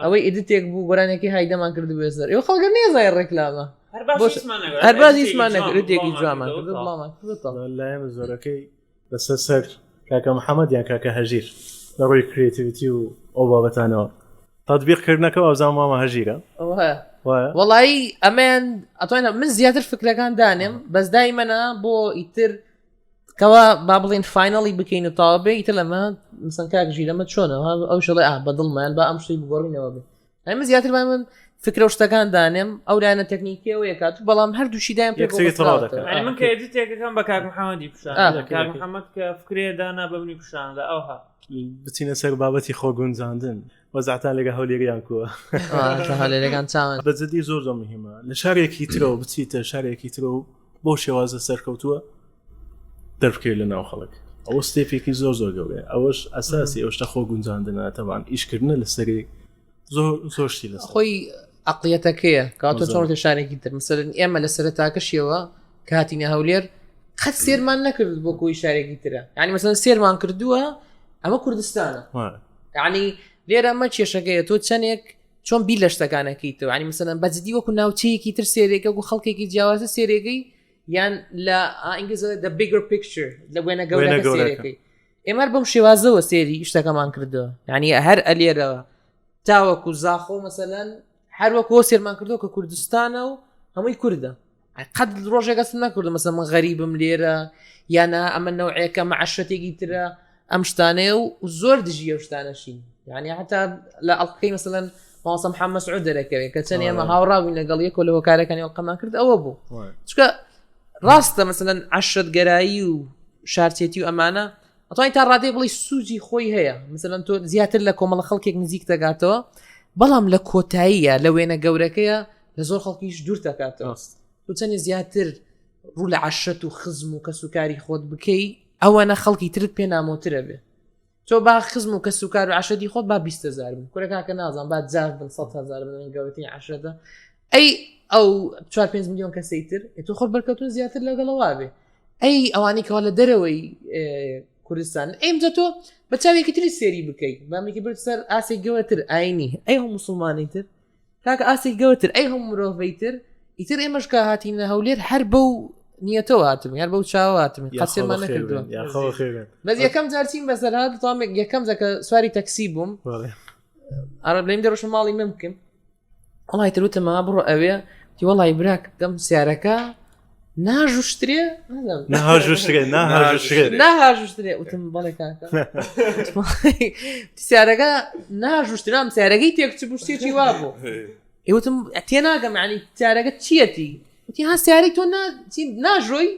ئەوەی edit ێک بوو گۆرانێکی هایدەمان کرد بێزەر ئێوە خەڵگە نێزای ڕێکلامە هەر بازیشمان نەکرد edit ێکی جوانمان کرد بڵامان کرد لایەن زۆرەکەی لەسەر سەر کاکە محەممەد یان کاکە هەژیر لە ڕووی creativity و ئەو بابەتانەوە تطبیق کردنەکە ئەوزان مامە هەژیرە وەڵایی ئەمەیان ئەتوانە من زیاتر فکرەکان دانێم بەس دایمەە بۆ ئیتر کەوا با بڵین final ی بکەین و تاوا بێ ئیتر لەمە مثلەن کاک ژیر ئەمە چۆنە ئەو شڵێ ئا بەدڵمان با ئەم شتی بگۆڕینەوە بێ ئەمە زیاتر با من فکرە و شتەکان دانێم ئەو لایەنە تەکنیکیەوە یەکات بەڵام هەردووشی دایم پێ یەکسەری تەواو دەکات. یعنی من کە edit ێکەکەم بە کاک محەممەدی پیشان کاک محەممەد کە فکرێ دانا بە منی پیشاندا ئەوها بچینە سەر بابەتی خۆگونجاندن وەزعتان لەگە هەولێریان کووە هەولێرەکان چاوان بە جدی زۆر زۆر مهمە لە شارێکی ترەوە بچیتە شارێکی ترە و بۆ شێوازە سەرکەوتووە دەربکەوێت لە ناو خەڵک ئەوە step ێکی زۆر زۆر گەورەیە ئەوەش ئەساسی ئەو شتە خۆ گونجاندنە تەبان ئیشکردنە لەسەری زۆر زۆر شتی لەسەر خۆی عقلیەتەکەیە کاتۆ چۆن شارێکی تر مثلەن ئێمە لە سەرەتاکەشیەوە کاتینە هەولێر قەت سێرمان نەکرد بۆ کۆی شارێکی ترە یعنی مەسەن سێرمان کردووە ئەمە کوردستانە یعنی لێرە ئەمە کێشەکەیە تۆ چەندێک چۆن بیر لە شتەکانەکەیتەوە ینی مثلەن بەجددی وەکو ناوچەیەکی تر سێرێکە و خەڵکێکی جیاوازە سێرێگەی یان لە ئینگلیزی the bigger picture لە وێنە گەورەکە سێرەکەی. ئێمە بەم شێوازەوە سێری شتەکەمان کردووە یعنی هەر ئەلێرەوە تاوەکو زاخۆ مەسەلەن هەر وەکو سێرمان کردو کە کوردستانە و هەمووی کوردە قەت ڕۆژێک ئەسم نەکردو مەسە من غەریبم لێرە یانە ئەمە نەوعێکە مەعشەتێکی ترە ئەم شتانەیە و زۆر دژی ئەو شتانەشین یعنی حتا لە ئەڵلقەکەی مەسەلەن مامۆستا محەممەد مەسعود دەرەکەوێت کە چەند ئێمە هاوڕاوین لەگەڵ یەکۆ لە هۆکارەکانی ئەڵقەمان کرد ئەوە بوو چونکە ڕاستە مەسەلەن عەشرەتگەرایی و شارچێتی و ئەمانە ئەتوانی تا ڕادەی بڵی سوجی خۆی هەیە مثلەن تۆ زیاتر لە کۆمەڵە خەڵکێک نزیک دەگاتەوە بەڵام لە کۆتاییە لە وێنە گەورەکەیە لە زۆر خەڵکیش دوور دەکاتەوە تۆ چەندی زیاتر ڕوو لە عەشرەت و خزم و کەس و کاری خۆت بکەی ئەوەنە خەڵکی ترت پێ نامۆترە بێ تۆ با خزم و کەس و کار و عەشرەتی خۆت با 20هزار بن کورە کاکە نازان با جاف بن 100 هزار بن گەورەترین عەشرەتە ئەی ئەو 4 5 میلیۆن کەسەی تر تۆ خۆت بەرکەوتن زیاتر لەگەڵەوە بێ ئەی ئەوانەی کەوا لە دەرەوەی کوردستان ئەمجا تۆ بە چاوێکی تری سێری بکەیت بامێکی برد سەر ئاسێک گەورەتر ئاینی ئەی هەم مسلمانی تر کاکە ئاسێک گەورەتر ئەی هەم مرۆڤەی تر ئیتر ئێمەش کە هاتینە هەولێر هەر بەو نیەتەوە هاتم هەر بەو چاوە هاتم قەسێمان نەکردووە بەس یەکەم جار چیم بەسەر هات تامێک یەکەم جاکە سواری تەکسی بووم ئەرە بلیم دەڕۆشم ماڵی ممکن وەڵی تر وتم ئا بڕۆ ئەوێ تی وەڵی براک دەم سیارەکە ناژوشترێ ناژوشترێ ناژوشترێ ناژوشترێ وتم بەڵێ کاکە سیارەکە ناژوشترام سیارەکەی تێک چ بوو شتێکی وا بوو ئێ وتم تێناگەم یعنی سیارەکە چیەتی وتی ها سیارەی تۆ نا چی ناژۆی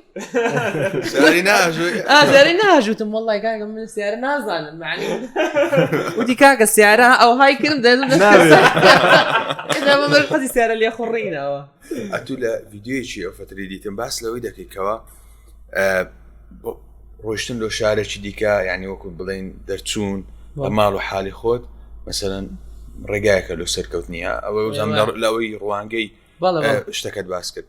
سیارەی ناژۆی ئا سیارەی ناژوتم وەڵای کاکە من سیارە نازانم معنی وتی کاکە سیارە ئەو های کردم دەزم دەست حەزی سیارە لێ خوڕینەوە ئەتوو لە ڤیددیویەکی ئەو فتری دیتم باس لەوەی دەکەی کەەوە ڕۆشتن لۆ شارێکی دیکە یعنی وەکو بڵین دەرچوون لە ماڵ و حالی خۆت مەسەرەن ڕێگایەکە لۆ سەرکەوتنیە ئەوە لەوەی ڕوانگەی شتەکەت باس کرد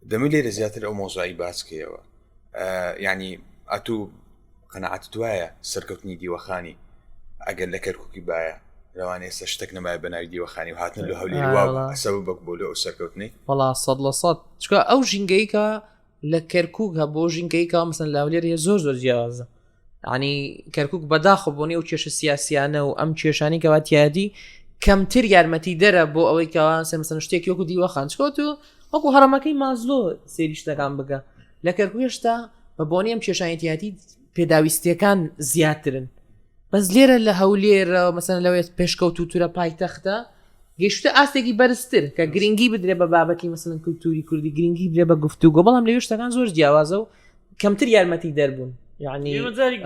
دەمی لێرە زیاتر ئەو مۆزایی باسکەیەوە ینی ئەتوو قەنەعات وایە سەرکەوتنی دیوەخانی ئەگەر لە کەرککی باە لەوان ئێستا شتێک نەمایە بە ناوی دیوەخانی و هاتن لە هەولێر سەبەب بۆ لە ئەو سەرکەوتنی وڵا سەد لە سەد چکە ئەو ژینگەی کە لە کەرکک هەبوو ژینگەی کە مەسەن لە هەولێر هەیە زۆر زۆر جیاوازە ینی کەرکک بەداخە بۆنی ئەو کێشە سیاسیانە و ئەم کێشانی کەوا تیادی کەمتر یارمەتی دەرە بۆ ئەوەی کەوا سەمسەن شتێکی وەکو دیوەخان چکۆت و وەکو هەڕەمەکەی مازلۆ سێری شتەکان بگە لە کەرکک هێشتا بە بۆنی ئەم کێشانیتیاتی پێداویستیەکان زیاترن بەس لێرە لە هەولێر مەسەن لەوێت پێشکەوت و تورە پایتەختە گەیشتە ئاستێکی بەرزتر کە گرنگی بدرێ بە بابەتی مەسەن کولتوری کوردی گرنگی بدرێ بە گفتوگۆ بەڵام لەوێ شتەکان زۆر جیاوازە و کەمتر یارمەتی دەربوون یعنی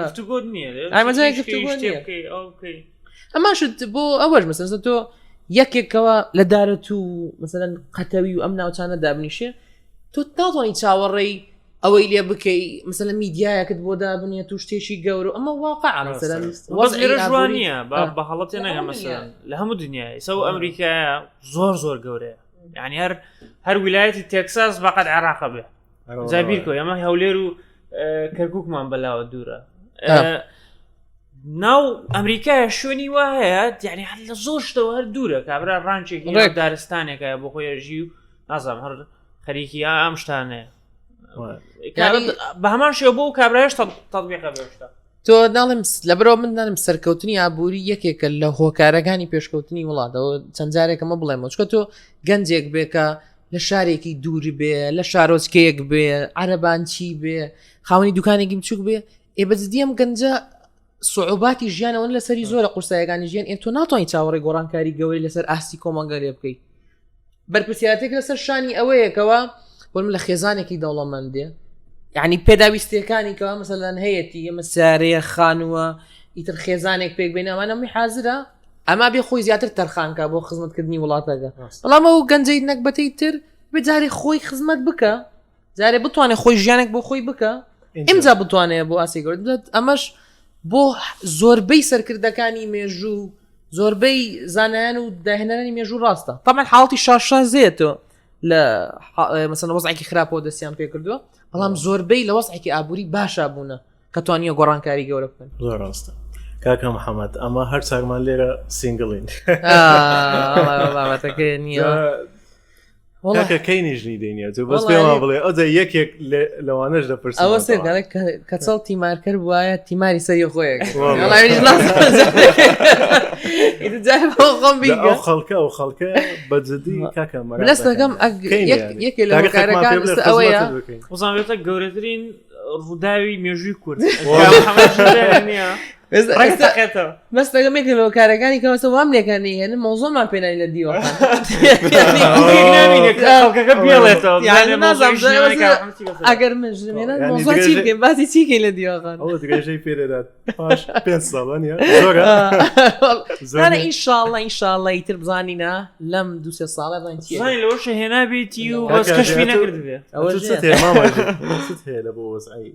گفتوگۆ نییە ئەماشت بۆ ئەوەش مەسەن تۆ یەکێکەوە لە دارەت و مەسەن قەتەوی و ئەم ناوچانە دابنیشێ تۆ ناتوانانی چاوەڕێی ئەوەی لێ بکەی مەسەلەن میدیایەکت بۆ دابنێت و شتێکی گەورە ئەمە واقع مەسەلەن ڕژوان نییە بە هەڵەتێ نەگە مەسەلەن لە هەموو دنیای سەو ئەمریکایە زۆر زۆر گەورەیە یعنی هەر هەر ویلایەتی تێکساس بەقەت عێراقە بێ جابیرکۆ ئەمە هەولێر و کەرککمان بەلاوە دوورە ناو ئەمریکا شوێنی وا هەیە یعنی هەر لە زۆر شتەوە هەر دوورە کابرا ڕانچێکی دارستانێکە بۆ خۆی ژی و نازانم هەر خەریکی ئەم شتانەیە بە هەمان شێوە بۆ کابرایش تەطبیقە بێشتا تۆ ناڵێم لەبەرەوە من نانم سەرکەوتنی ئابووری یەکێکە لە هۆکارەکانی پێشکەوتنی وڵاتەوە چەند جارێکەمە بڵێمەوە چکە تۆ گەنجێک بێکە لە شارێکی دوور بێ لە شارۆچکەیەک بێ عەرەبانچی بێ خاوەنی دوکانێکی بچوک بێ ئێ بەجددی ئەم گەنجە سعوباتی ژیانەوە لەسەری زۆرە قورسایەکانی ژیان ئێ تۆ ناتوانانی چاوەڕێ گۆڕانکاری گەورەی لەسەر ئاستی کۆمەڵگە لێ بکەیت بەرپرسیارەتێک لەسەر شانی ئەوەیەکەوە بۆم لە خێزانێکی دەوڵەمەندێ یعنی پێداویستیەکانی کەوا مەسەلەن هەیەتی ئەمە سارەیە خانووە ئیتر خێزانێک پێک بێنە ئەمانە هەمووی حازرە ئەما بێ خۆی زیاتر تەرخانکە بۆ خزمەتکردنی وڵاتەکە بەڵام ئەو گەنجەی نەگبەتەی تر بجارێ خۆی خزمەت بکە جارێ بتوانێت خۆی ژیانێک بۆ خۆی بکە ئینجا بتوانێت بۆ ئاسی گەورە ئەمەش بۆ زۆربەی سەرکردەکانی مێژوو زۆربەی زانایان و داهێنەرانی مێژوو ڕاستە تەمان حاڵتی شاشا زێتەوە لە مەسەن وەزعێکی خراپەوە دەستیان پێ کردووە بەڵام زۆربەی لە وەزعێکی ئابووری باشا بوونە کە توانیە گۆڕانکاری گەورە بکەن زۆر ڕاستە کاکە محەممەد ئەمە هەر چاکمان لێرە سینگڵین بابەتەکە نییە. کاکە کەی نیژنی دێنیە تو بەس پێمان بڵێ ئەوجا یەکێک لەوانەش دەپرسم ئەوە سێ دەڵێ کەچەڵ تیمارکەر بواە تیماری سەری خۆیەک خۆم ئەو خەڵکە ئەو خەڵکە بەجددی کاکە لەستەکەم یەکێ لە هۆکارەکان ئەوەیە وزانێتە گەورەترین ڕووداوی مێژووی کورد بەس لەگەم یەکێک لە هۆکارەکانی کەوەسە وام لێکان نەیهێنن مەوزۆمان پێنانی لە دیوە ئەگەر من ژنێنە مەوزۆ چی بکەین باسی چی کەین لە دیوەخان ئەوە درێژەی پێدەدات پاش پێ ساڵان ئینشاءڵە ئینشاءڵە ئیتر بزانینە لەم دوسێ ساڵە بزانین لەوەش هێنابێتی و بەس کەشفی نەکردبێ ئەوە هەیە لە بۆ وەزعی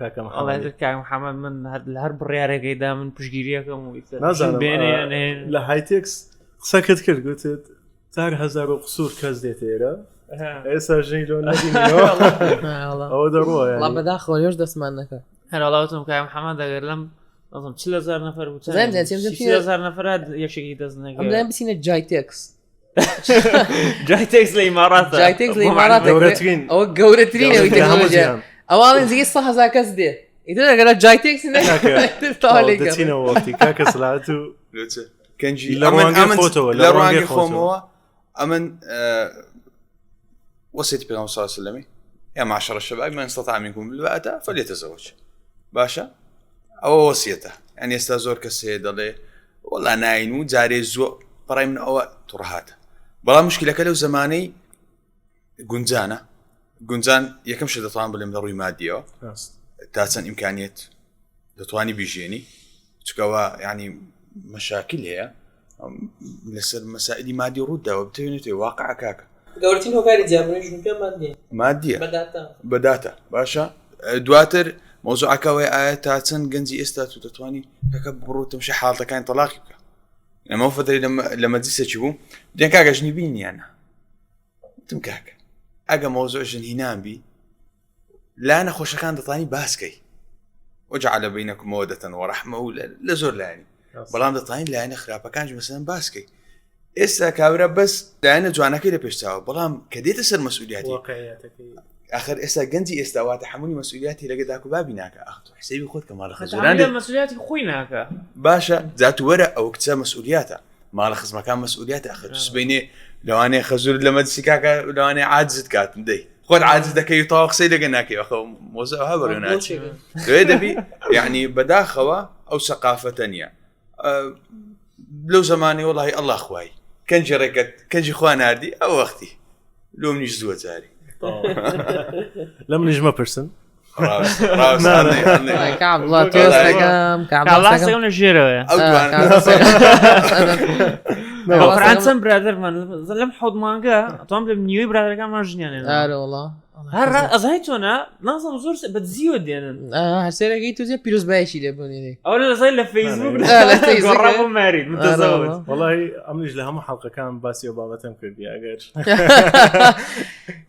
کاکە محەممەد کاک محەممەد من هەر لە هەر بڕیارێکەیدا من پشگیریەکەم و نازانم لە هایتێکس قسەکەت کرد گوتت چار هەزار و قسوور کەس دێتە ئێرە ئێستا ژنی لۆ ئەوە دەڕۆ بەداخەوە یۆش دەستمان نەکە هەر وڵاتم کاک محەممەد ئەگەر لەم نازم 40 هزار نەفەر بوو هزار نەفەر یەکێکی دەست نەکە بچینە جایتێکس جایتێکس لە ئیمارات جایتێکس لە ئیمارات گەورەترین ئەوە گەورەترین ئەوەی تەکنۆلۆژیا ئەوە نزیکەی 100 هەزار کەس دێ ئیتر ئەگەر جایتێکس دەچینەوە وەختی کاکە سڵات و کەنجی لە ڕوانگەی خۆتەوە لە ڕوانگەی خۆمەوە ئەمن وەسێتی پێغەمبەر صلی الله عليه وسلم يا معشر الشباب من استطاع منكم الباءة فليتزوج باشە ئەوە وەسیەتە یعنی ئێستا زۆر کەس هەیە دەڵێ وەڵا ناین و جارێ زووە بەڕای من ئەوە توڕهاتە بەڵام مشکلەکە لەو زمانەی گونجانە گونجان یەکەم شت دەتوان بڵێم لە ڕووی مادیەوە تا چەند ئیمکانیت دەتوانی بیژێنی چکەوە ینی مەشاکل هەیە لەسەر مەسائلی مادی ڕووداوە بتوێنێت واقع کاکە گەورترین هۆکاری جیابوونەوەی ژن و پیاو مادیە مادیە بەداتا بەداتا باشە دواتر مۆزوعەکەەوەی ئایا تا چەند گەنجی ئێستا تو دەتوانی کەکە بڕۆ تەمشە حاڵەتەکانی تەلاقی بکە ئەمە فتری لە مەجلیسێکی بوو دێن کاکە ژنی بینیانە وتم کاکە ئەگە مۆزوع ژن هینان بی لا نەخۆشەکان دەتوانی باسکەی وجعل بینکم مودة ورحمە و لە زۆر لایەنی بەڵام دەتوانین لایەنە خراپەکانش مەسەن باسکەی ئێستا کابرا بەس لایەنە جوانەکەی لە پێشچوە بەڵام کە دێتە سەر مەسئولیاتی آخر ئێستا گەنجی ئێستا واتە حمولی مەسئولیاتی لەگە داک و بابی ناکە ئەخ تۆ حسێبی خۆت کە ماڵە خەزوران مەسئولیاتی خۆی ناکە باشە جات وەرە ئەو کچە مەسئولیاتە ماڵە خزمەکان مەسئولیاتە ئەخر سبینێ لەوانەیە خەزور لە مەجلسی کاکە لەوانەیە عاجزت کاتن دەی خۆت عاجز دەکەی و تاوا قسەی لەگە ناکەی ئەخە مۆزە ئەوها بەڕێوە ناچێت لێ دەبی یعنی بەداخەوە ئەو سەقافەتە نییە لەو زمانی وڵی ئەله خوای کەنجی ڕێکەت کەنجی خوا ناردی ئەو وەختی لۆ منیش زووە جاری لە منیش مەپرسن لە ژێرەوەیە چەند برادرمان لەم حوت مانگە تۆم لە نیوەی برادەکانمان ژنیان هەر ئەزای چۆنە نازم زۆر بە زیوە دێنن هەرسێرەکەی توزێ پیرۆزبایشی لێ بۆنێ ئەو لە زای لە فەیسبوک ماری وڵی ئەمنیش لە هەموو حڵقەکان باسی و بابەتم کردی ئەگەر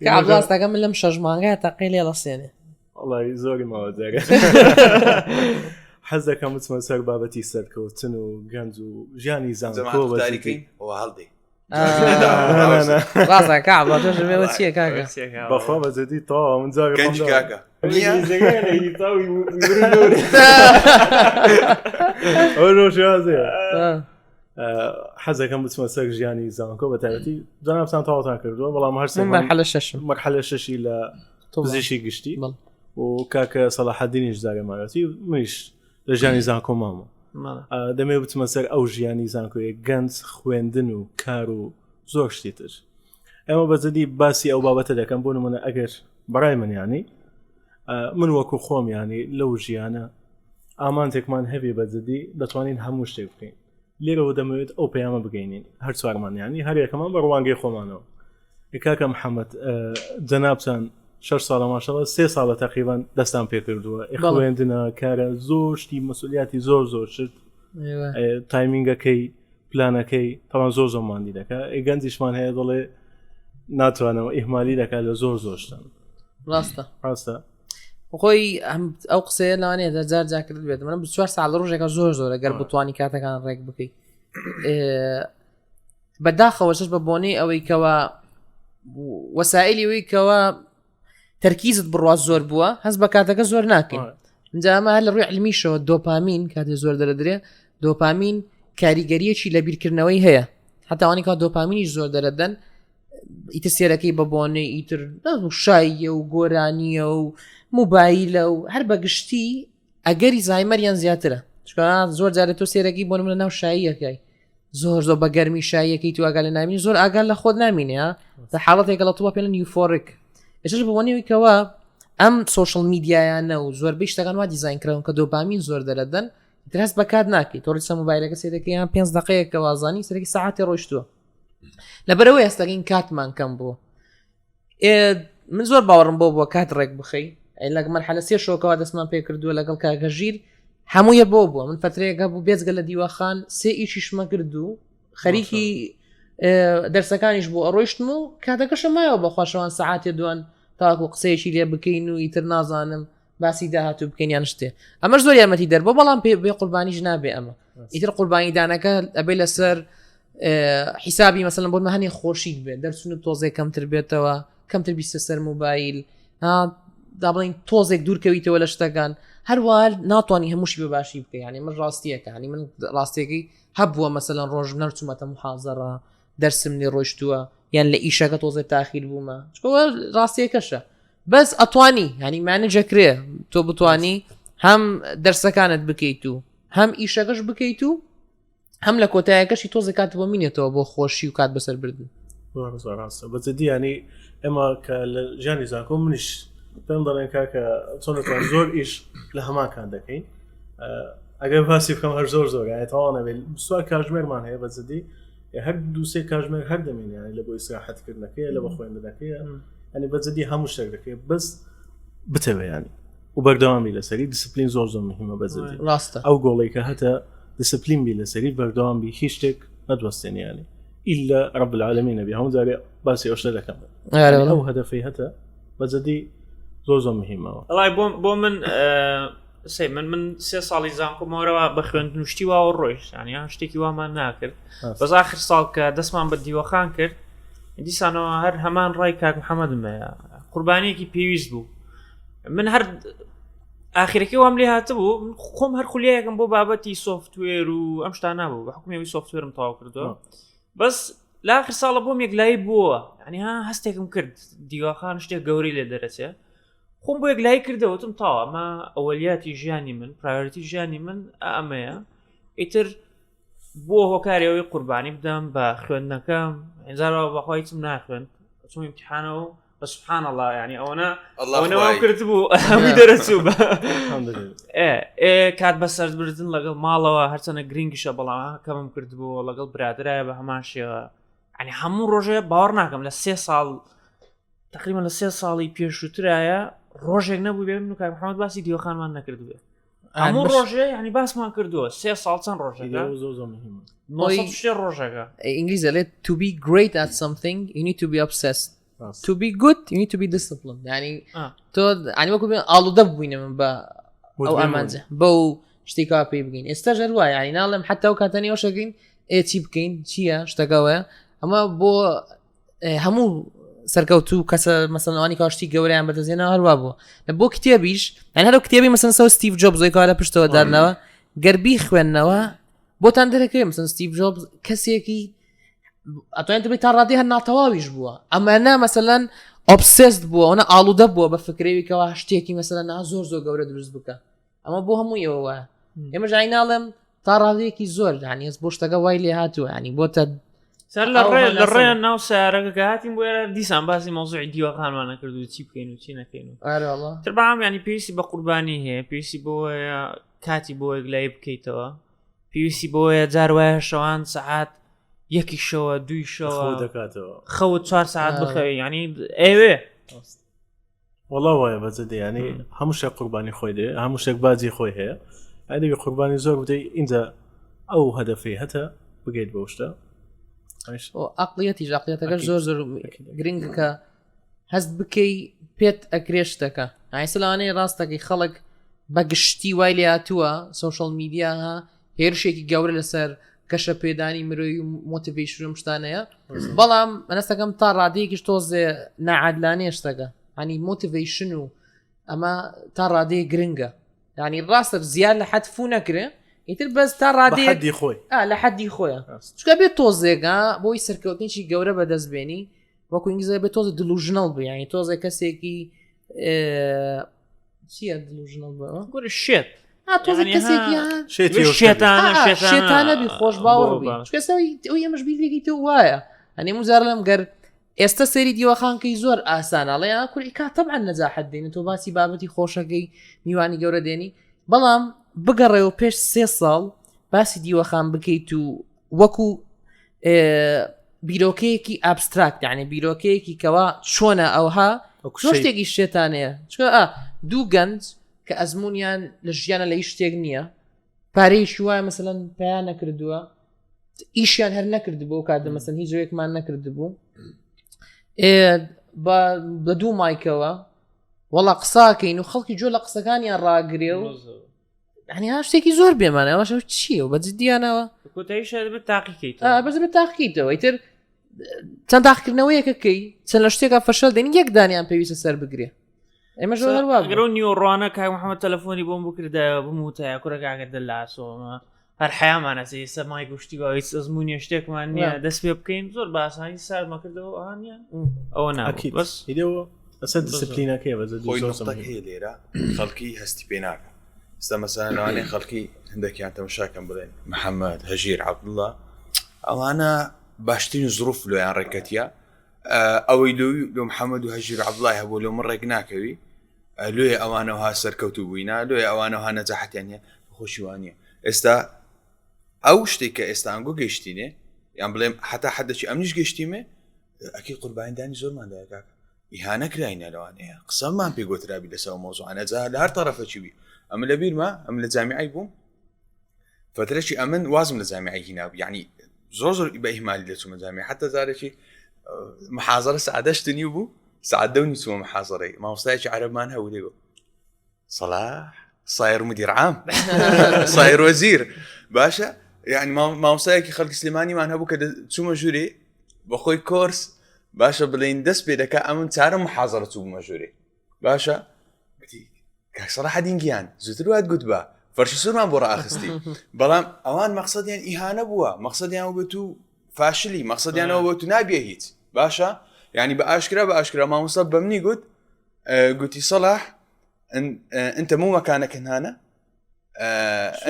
کابڵاستەکە من لەم شەش مانگە تەقی لێ ڵەسێنێ وەڵی زۆری ماوە جارێ حەز دەکەم بچمە سەر بابەتی سەرکەوتن و گەنج و ژیانی زانکۆ بە جدی. هەڵدێ نا، نا. ڕاستە کابڵا تۆش بێوە چییە کاکە بەخوا بە جدی تەواو من جوابی خۆم گەنج داوە. کاکە نییە؟ ئەوە ڕۆژوازەیە آه. حەزەکەم بچمە سەر ژیانی زانکۆ بە تایبەتی جەنابتان تەواوتان کردووە بەڵام هەر من مەرحەلە شەشم مەرحەلە شەشی لە پزیشکی گشتی و کاکە سەڵاحەدینیش زارێ ماوەتی منیش لە ژیانی زانکۆ مامە دەمێ بچمە سەر ئەو ژیانی زانکۆیە گەنج خوێندن و کار و زۆر شتی تر ئێمە بەجددی باسی ئەو بابەتە دەکەم بۆ نمونە ئەگەر بەڕای من ینی من وەکو خۆم ینی لەو ژیانە ئامانجێکمان هەبێ بەجددی دەتوانین هەموو شتێک بکەین لێرەوە دەمەوێت ئەو پەیامە بگەینین هەر چوارمان ینی هەر یەکەمان بە ڕوانگەی خۆمانەوە کاکە محەممەد جەنابتان شش ساڵە ماشەڵە سێ ساڵە تقریبان دەستان پێکردووە خوێندنە کارە زۆر شتی مەسولیاتی زۆر زۆر شت تایمینگەکەی پلانەکەی تەوان زۆر زۆر ماندی دەکە گەنجیشمان هەیە دەڵێ ناتوانەوە ئیهمالی دەکات لە زۆر زۆر شتن ڕاستە ڕاستە خۆی ئەو قسەیە لەوانەیە جار جار کرد بێت من 24 ساعت لە ڕۆژێکە زۆر زۆرە گەر بتوانی کاتەکان ڕێک بکەیت بەداخەوە شش بە بۆنەی ئەوەی کەەوە وەسائلی وی کەەوە تەرکیزت بڕوا زۆر بووە هەست بە کاتەکە زۆر ناکەین اینجا ئەمە هەر لە ڕووی علمیشەوە دۆپامین کاتێ زۆر دەرەدرێ دۆپامین کاریگەریەکی لە بیرکردنەوەی هەیە حتاوانی کا دۆپامینیش زۆر دەرەدەن ئیتر سێرەکەی بە بۆنەی ئیتر شاییە و گۆرانیە و موبایلە و هەر بەگشتی ئەگەری زایمەریان زیاترە چکە زۆر جارێت تۆ سێرەکی بۆ منە ناو شاییەکەی زۆر زۆر بە گەرمی شاییەکەی تو ئاگا لە نامین زۆر ئاگا لە خۆت نامینێ لە حاڵەتێکە لە تووە پێڵن euphoric ئێستاش بە بۆنەوەی کەوا ئەم social میدیایانە و زۆربەی شتەکان وا دیزاین کراون کە دۆپامین زۆر دەرەدەن درست بەکات ناکەی تۆڕی سە موبایلەکە سێدەکەیان پێ دقەیەکە وازانی سەرەکی ساعتی ڕۆیشتووە لەبەرەوە ئێستاکەین کاتمان کەم بوو من زۆر باوەڕم بۆ بووە کات ڕێک بخەی لەگە مەرحەلە سێ شۆکەوە دەستمان پێ کردووە لەگەڵ کاکە ژیر هەموویە بۆ بووە من فترەیەکە بوو بێجگە لە دیوەخان سێ ئیشیشمە کرد و خەریکی دەرسەکانیش بۆ ئەڕۆیشتم و کاتەکەشە مایەوە بە خۆشەوان سەعاتێ دوان تاکو قسەیەکی لێ بکەین و ئیتر نازانم باسی داهاتوو بکەین یان شتێ ئەمەش زۆر یارمەتی دەر بۆ بەڵام پێ بێ قوربانیش نابێ ئەمە ئیتر قوربانی دانەکە ئەبێ لەسەر حیسابی مەسەلەن بۆ هەنێ خۆشیت بێت دەرچون و تۆزێک کەمتر بێتەوە کەمتر بیستە سەر موبایل دا بڵین تۆزێک دوورکەویتەوە لە شتەکان هەروە ناتوانانی هەمووشی بە باشی بکە ینی من ڕاستیەکانی من ڕاستیەکەی هەبووە مەسەلەن ڕۆژ نەرچوومەتە محازەڕە دەرسم لێ ڕۆشتووە یان لە ئیشەکە تۆزێک تاخیر بوومە ڕاستیەکەشە بەس ئەتوانی ینی مانجەکرێ تۆ بتانی هەم دەرسەکانت بکەیت و هەم ئیشەکەش بکەیت و هەم لە کۆتایەکەشی تۆزێک کات بۆ مینێتەوە بۆ خۆشی و کات بەسەر بردن زۆر ڕاستە بە جدی ینی ئێمە کە لە ژیانی زانکۆ منیش پێم دەڵێن کاکە چۆن دەتوان زۆر ئیش لە هەمان کات دەکەین ئەگەر باسی بکەم هەر زۆر زۆر یانی تەواو نەبێت سوار کاژمێرمان هەیە بە جدی هەر دووسێ کاژمێر هەر دەمێنێ یانی لە بۆ ئیسراحەتکردنەکەی لە بە خوێندنەکەی ینی بە جدی هەموو شتێک دەکەی بەس بتەوێ ینی و بەردەوامی لەسەری دیسپلین زۆر زۆر مهمە بەجدی ڕاستە ئەو گۆڵی کە هەتە دیسپلین بی لەسەری بەردەوام بی هیچ شتێک نەدوەستێنیانی ئیلا رب العالمین نەبی هەموو جارێ باسی ئەو شتە دەکەم ئەو هەدەفەی هەتە بەجدی زۆر زۆر مهمەوە وڵای بۆ من سێ من من سێ ساڵی زانکۆ مۆرەوە بە خوێندن و شتی واوە ڕۆیشت یان شتێکی وامان ناکرد بەس آخر ساڵ کە دەستمان بە دیوەخان کرد دیسانەوە هەر هەمان ڕای کاک محەممەدم هەیە قوربانیەکی پێویست بوو من هەر ئاخرەکەی وام لێ هاتبوو خۆم هەر خولیایەکم بۆ بابەتی software و ئەم شتانە بوو بە حکومی software م تەواو کردووە بەس لە آخر ساڵە بۆم یەکلایی بووە ینی ها هەستێکم کرد دیواخان شتێک گەورەی لێ دەرەچێ خۆم بۆ یەکلایی کردەوەتم تاوا ئەمە ئەوەلیاتی ژیانی من priority ژیانی من ئەمەیە ئیتر بۆ هۆکاری ئەوەی قوربانی بدەم بە خوێندنەکەم هەزارەوە بەخوای هیچم ناخوێند چون امتحانەوە بە سبحان الله یعنی ئەوەنە ئەوەنەوە کرد بوو هەمووی دەرەچوو بە کات بەسەربردن لەگەڵ ماڵەوە هەرچەنە گرنگیشە بەڵام کەمم کردبوو لەگەڵ برادرایە بە هەمان شێوە ینی هەموو ڕۆژێ باوەڕ ناکەم لە سێ ساڵ تقریبا لە سێ ساڵی پێشووترایە ڕۆژێک نەبوو بێ من و کاک محەممەد باسی دیوەخانمان نەکردبێ هەموو ڕۆژێ ینی باسمان کردووە سێ ساڵ چەند ڕۆژەکە شێ ڕۆژەکە ئینگلیز دەڵێت to be great at something you need to be obsessed to be good you need to be disciplined ینی تۆ ینی وەکو بێ ئاڵودە بووینە من بە ئەو ئامانجە بەو شتێکا پێی بگەین ئێستا ژەر وایە ینی ناڵێم حتا و کاتەنی ئەوشەکەین ئێ چی بکەین چییە شتەکەوەیە ئەمە بۆ هەموو سەرکەوتوو کەسە مەسەلەن ئەوانی کاشتی گەوریان بەدەستێنەوە هەروە بوو لە بۆ کتێبیش یان هەرو کتێبی مەسەن سەو ستیڤ جۆبز زۆی کارە پشتەوە دارنەوە گەربی خوێندنەوە بۆتان دەرەکەوێ مەسەن ستیڤ جۆبز کەسێکی ئەتوانێت بێت تا ڕادی هەر ناتەواویش بووە ئەمە نا مەسەلەن obsessed بووە ئەوە ئاڵوودە بووە بە فکرەویکەوە شتێکی مەسەلەن نا زۆر زۆر گەورە دروست بکە ئەمە بۆ هەموو ئێوە وایە ئێمە ژای ناڵێم تا ڕادەیەکی زۆر ینی ئێس بۆ شتەکە وای لێ هاتووە ینی بۆتە سەر لە ڕێ لە ڕێیان ناو سیارەکە کە هاتین بۆ ئێرە دیسان باسی مەوزوعی دیوەخانمانە کرد و چی بکەین و چی نەکەین و ئارەڵا تر بەعام ینی پێویستی بە قوربانی هەیە پێویستی بۆیە کاتی بۆ یەکلایی بکەیتەوە پێویستی بۆیە جار وایە شەوان سەعات یەکی شەوە دووی شەوە دەکاتەوە خەوت چوار ساعت بخەوی ینی ئەوێ وەڵا وایە بەجدی ینی هەموو شتێک قوربانی خۆی دێ هەموو شتێک باجی خۆی هەیە ئەدەبی قوربانی زۆر بدەی اینجا ئەو هەدەفی هەتە بگەیت بەو شتە ئەقلیەتی ژاقلیەتەکە زۆر زۆر گرنگ کە هەست بکەی پێت ئەکرێ شتەکە ئایسە لەوانەیە ڕاستەکەی خەڵک بە گشتی وای لێ هاتووە social media ها هێرشێکی گەورە لەسەر گەشە پێدانی مرۆی و motivation و شتانەیە بەڵام منەستەکەم تا ڕادەیەکیش تۆزێ ناعادلانەیە شتەکە هەنی motivation و ئەمە تا ڕادەیە گرنگە ینی ڕاستە زیاد لە حەد فو نەکرێ ئیتر بەس تا ڕادەیە حەدی خۆی لە حەدی خۆیان چکە بێت تۆزێکە بۆی سەرکەوتنیی گەورە بەدەست بێنی وەکو ئینگلیزی بێت تۆزە delusional بێ یعنی تۆزێ کەسێکی چییە delusional بە گۆرە شێت تۆزە کەسێکی شێتانە شێتانە بی خۆش باوەڕ بی چکەسەوەی ئەو ئێمەش بیرێکی تۆ وایە ئەنێ مزار لەم گەر ئێستا سەیری دیوەخانکەی زۆر ئاسانە ئەڵێ ئا کوری کا تەبعەن نەجاحەت دێنی تۆ باسی بابەتی خۆشەکەی میوانی گەورە دێنی بەڵام بگەڕێەوە پێش سێ ساڵ باسی دیوەخان بکەیت و وەکو بیرۆکەیەکی abstract یعنی بیرۆکەیەکی کەوا چۆنە ئەوها زۆر شتێکی شێتانەیە چکە دوو گەنج کە ئەزمونیان لە ژیانە لە هیچ شتێک نییە پارەیەکی وایە مەسەلەن پیا نەکردووە ئیشیان هەر نەکردبوو کاتە مەسەن هیچ جۆیەکمان نەکردبوو بە دوو مایکەوە وەڵا قساکەین و خەڵکی جۆ لە قسەکانیان ڕاگرێ و هەنی ها شتێکی زۆر بێمانە ئەوەش چییە و بە جدیانەوە کۆتایی بە تاقیکەیت بەس بە تاقیکەیتەوە ئیتر چەند تاقیکردنەوەیەکە کەی چەند لە شتێکا فەشەل دێن یەک دانیان پێویستە سەر بگرێ ئێمە زۆر هەر وا بوو. گەرەو نیوەڕوانە کاک محەممەد تەلەفۆنی بۆم بکردایەوە بموتایە کوڕە کاکە دەلاسۆمە هەر حەیامانە چێ ئێستا مای گوشتی وا هیچ ئەزموونیە شتێکمان نییە وا. دەست پێ بکەین زۆر بە ئاسانی سازمان کردەوە ئەوانیان ئەوە نابوو ئەکید بەس ئیدەوە ئەسەر دیسپلینەکەیە بەس خۆی زۆر نقطەک زۆر هەیە لێرە خەڵکی هەستی پێ ناکە ئێستا مەسەلەن لەوانەیە خەڵکی هەندێکیان تەمەشاکەم بڵێن محەممەد هەژیر عەبدوڵڵا ئەوانە باشترین زروف لۆیان ڕێکەتیە ئەوەی لۆ لۆ محەممەد و هەژیر عەبدوڵای هەبوو لۆ من ڕێک ناکەوی لۆیە ئەوانەوە سەرکەوتوو بووینە لۆیە ئەوانەوە نەجاحەتیان نیە خۆشی وانە ئێستا ئەو شتێک کە ئێستا ئەنگۆ گەشتینێ یان بڵێم حتا حدەچی ئەمنیش گەشتیمێ ئەکی قوربانیدانی زۆرمان دایە کاکە ئیهانە کراینە لەوانەیە قسەمان پێ گۆترابی لەسەر مۆزوعانە جا لە هەر تەرەفەکی بی ئەمە لە بیرمە ئەم لە جامیعی بووم فترەی ئەمن وازم لە جامیعی هینا یعنی زۆر زۆر بە ئیهمالی دەچوومە جامی حتا جارێکی محازرە سعادەشت نیو بوو سعات دەونی چوومە محازرەی مامۆستایەکی عەرەبمان هەبوو دەیگوت صلاح صاير مدير عام صاير وزير باشە یعنی مامۆستایەکی خەڵکی سلێمانیمان هەبوو کە چوومە ژوورێ بەخۆی کۆرس باشە بڵین دەست پێ دەکا ئەمن چارە محازرە چوومە ژوورێ باشە کاک سەڵاحەدین گیان زووتر وات گوت بە فەرشی سوورمان بۆ ڕاخستی بەڵام ئەوان مەقسەدیان ئیهانە بووە مەقسەدیان بێت و فاشلی مەقسەدیانەوە بۆ تو نابێ هیچ باشە یعنی بە ئاشکرا بە ئاشکرا مامۆستا بەمنی گوت گوتی سەڵاح انت مو مكانك هنا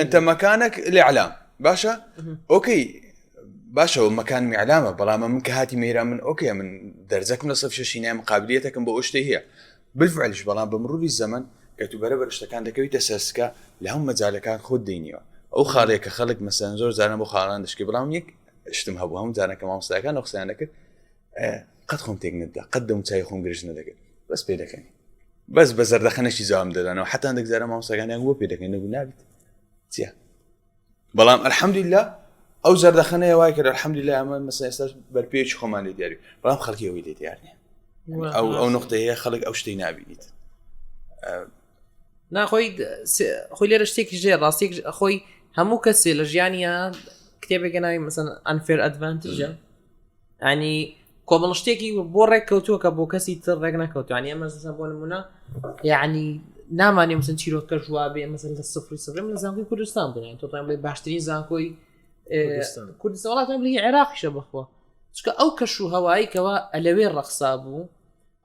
انت مكانك الاعلام باشە okay باشە مەکان میعلامە بەڵام من کە هاتی مێرا من okay من دەرزەکم لە سەف شەشینام قابلیەتەکەم بۆ ئەو شتەی هەیە بالفعلش بەڵام بە مروری زەمەن کە تو بەرە بەر شتەکان دەکەویتە سەرسکە لە هەموو مەجالەکان خۆت دێنیەوە ئەو خاڵەیە کە خەڵک مەسەن زۆر جاران بۆ خاڵان دەشکی بەڵام یەک شتم هەبوو هەموو جاران کە مامۆستاکان ئەو قسەیان دەکرد قەت خۆم تێک نەدا قەت دەم چای خۆم گرژ نەدەکرد بەس پێ دەکەنی بەس بە زەردەخەنەشی جوابم دەدانەوە حتا هەندێک جارە مامۆستاکانیان بۆ پێ دەکەن نەبوو نابیت چیە بەڵام الحمدلله ئەو زەردەخەنەیە وای کرد الحمدلله ئەمە مەسەن ئێستا بەرپێکی خۆمان لێ دیاری بەڵام خەڵکی ئەوەی لێ دیار نییە ئەو ئەو نقطەیە خەڵک ئەو شتەی نابینیت ناخۆی خۆی لێرە شتێکی ژێ ڕاستێک خۆی هەموو کەسێ لە ژیانە کتێبێکە ناوی مەسەن unfair advantage ە ینی کۆمەڵ شتێکی بۆ ڕێک کەوتووە کە بۆ کەسی تر ڕێک نەکەوتوانی ئەمە زە بۆ نمونە یعنی نامانێ مثلەن چیرۆکە ژوابێ مەسەن لە سفری سفرم لە زانکۆی کوردستان بوون تۆ بڵێ باشترین زانکۆی کوردستان وڵاتان بڵێ عێراقیشە بەخوا چکە ئەو کەش و هەوایی کەەوە ئەلەوێ ڕەخسا بوو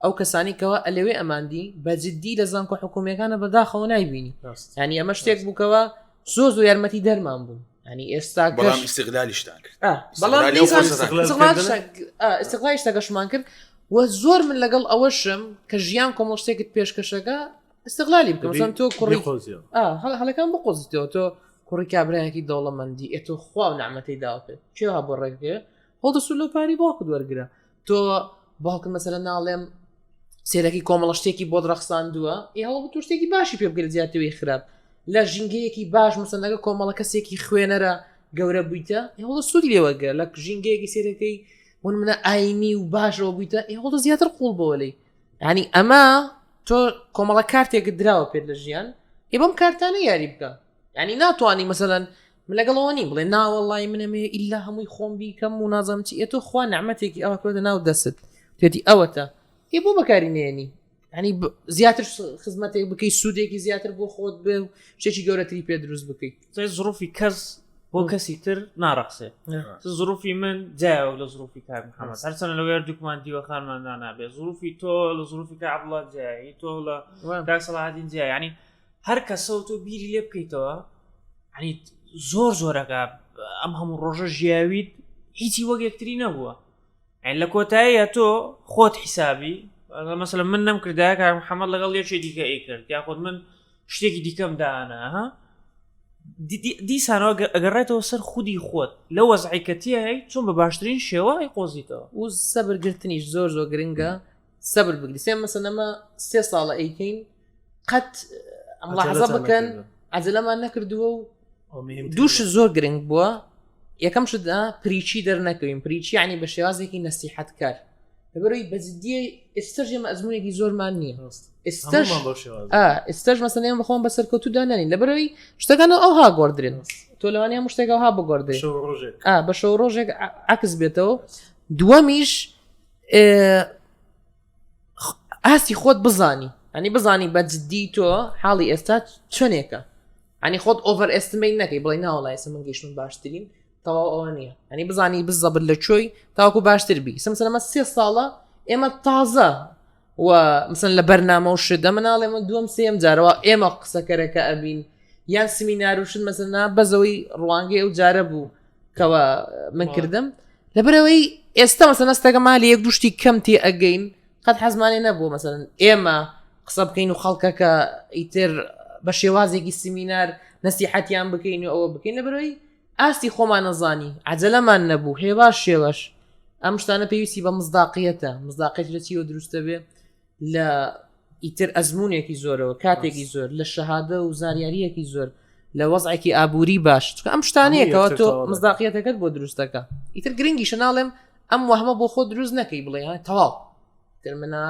ئەو کەسانی کەەوە ئەلەوێ ئەماندی بە جددی لە زانکۆ حکومیەکانە بەداخەوە نایبینی ینی ئەمە شتێک بووکەوە زۆر زۆر یارمەتی دەرمان بوو ینی ئێستا بەڵام ئیسیغلالیشتان کرد بەڵام ئیسیغلالی شتەکەشمان کرد و زۆر من لەگەڵ ئەوەشم کە ژیان کۆمەڵ شتێکت پێشکەشەکە استغلالی بکە مەسەن تۆ کوڕی هەڵەکان بقۆزیتەوە تۆ کوڕی کابراایەکی دەوڵەمەندی ئێ تۆ خوا و نعمەتی داوە پێ کێ بۆ ڕێگەیە هەڵدە سوور لەو پاری باوکت وەرگرە تۆ باوکت مەسەلە ناڵێم سێرەکی کۆمەڵە شتێکی بۆ ڕەخساندووە ئی هەوڵ تۆ شتێکی باشی پێ بگرە زیاتەوەی خراپ لە ژینگەیەکی باش مەسەن لەگە کۆمەڵە کەسێکی خوێنەرە گەورە بوویتە هەوڵە سوودی لێوەگرە لە ژینگەیەکی سێرەکەی بۆ منە ئاینی و باشەوە بوویتە هەوڵە زیاتر قوڵ بۆ لەی ینی ئەمە تۆ کۆمەڵە کارتێکت دراوە پێت لە ژیان ئێ بەم کارتانە یاری بکە ینی ناتوانانی مەسەەن. من لەگەڵەوە نیم بڵێ ناوەڵی منەمێ ئللا هەمووی خۆم بیکەم و نازانم چی ئێ تۆ خوا نعممەتێکی ئەوە کردە ناو دەست توێتی ئەوەتە ئێ بۆ بەکاری نێنی ینی زیاتر خزمەتێک بکەی سوودێکی زیاتر بۆ خۆت بێ و شتێکی گەورەتری پێ دروست بکەیت زروفی کەس بۆ کەسی تر ناڕەخسێ زروفی من جایەوە لە زروفی کاک محەممەد هەرچەند لە وێر دوکمان دیوەخانمان دانابێ زروفی تۆ لە زروفی کە عبڵات جایی تۆ لە کاک سەڵاحەدین جیا ینی هەر کەسەوە تۆ بیری لێ بکەیتەوە ینی زۆر زۆرەکە ئەم هەموو ڕۆژە ژیاویت هیچی وەک یەکتری نەبووە لە کۆتاییە تۆ خۆت حیسابی مەسەلەن من نەم کردایە کاک محەممەد لەگەڵ یەکێ دیکە ئی کرد یاخود من شتێکی دیکەم دانا ها دیسانەوە ئەگەڕێتەوە سەر خودی خۆت لە وەزعی کە تیای چۆن بە باشترین شێوە ئەی قۆزیتەوە و سەبر گرتنیش زۆر زۆر گرنگە سەبر بگری سێ مەسەن ئەمە سێ ساڵە ئەیکەین قەت ئەم لاحەزە بکەن عەجەلەمان نەکردووە و دووش زۆر گرنگ بووە یەکەم شت preachy دەرنەکەوین preachy ینی بە شێوازێکی نەسیحەتکار لەبەرەوەی بەجددیە ئێستاش ئێمە ئەزمونێکی زۆرمان نییە ئێستاش ئێستاش مەسەن ئێمە بەخۆم بە سەرکەوتوو دانانین لەبەرەوەی شتەکان ئەوها گۆڕدرێن تۆ لەوانەیە هەموو شتێک ئەوها بگۆڕدرێ بە شەو ڕۆژێک عکس بێتەوە دووەمیش ئاستی خۆت بزانی ئەنی بزانی بە جددی تۆ حاڵی ئێستا چۆنێکە ئەنی خۆت overestimate نەکەی بڵێ ناوەڵای ئێستا من گەیشتم باشترین تەواو ئەوە نییە ئەنی بزانی بزەبت لە کوێی تاوەکو باشتر بی سمسەلەمە سێ ساڵە ئێمە تازە و مثلەن لە بەرنامە و شت دەمە ناڵێمە دووەم سێم جارەوە ئێمە قسەکەرەکە ئەبین یان سمینار و شت مەسەنا بەزەوەی ڕوانگەی ئەو جارە بوو کەەوە من کردم لەبەرەوەی ئێستا مەسەن ئەستەکە مالی یەک دوشتی کەم تێ ئەگەین قەت حەزمانێ نەبوو مەسەن ئێمە قسە بکەین و خەڵکەکە ئیتر بە شێوازێکی سمینار نەسیحەتیان بکەین و ئەوە بکەین لەبەرەوەی ئاستی خۆمان نەزانی عجلەمان نەبوو هێواش شێوەش ئەم شتانە پێویستی بە مزداقیەتە مزداقیت لە چیەوە دروستە بێ لە ئیتر ئەزمونێکی زۆرەوە کاتێکی زۆر لە شەهادە و زانیاریەکی زۆر لە وەزعێکی ئابووری باش چونکە ئەم شتانەیەکەوە تۆ مزداقیەتەکەت بۆ دروستەکە ئیتر گرنگیشە ناڵێم ئەم وەهمە بۆ خۆ دروست نەکەی بڵێ تەواو تر منە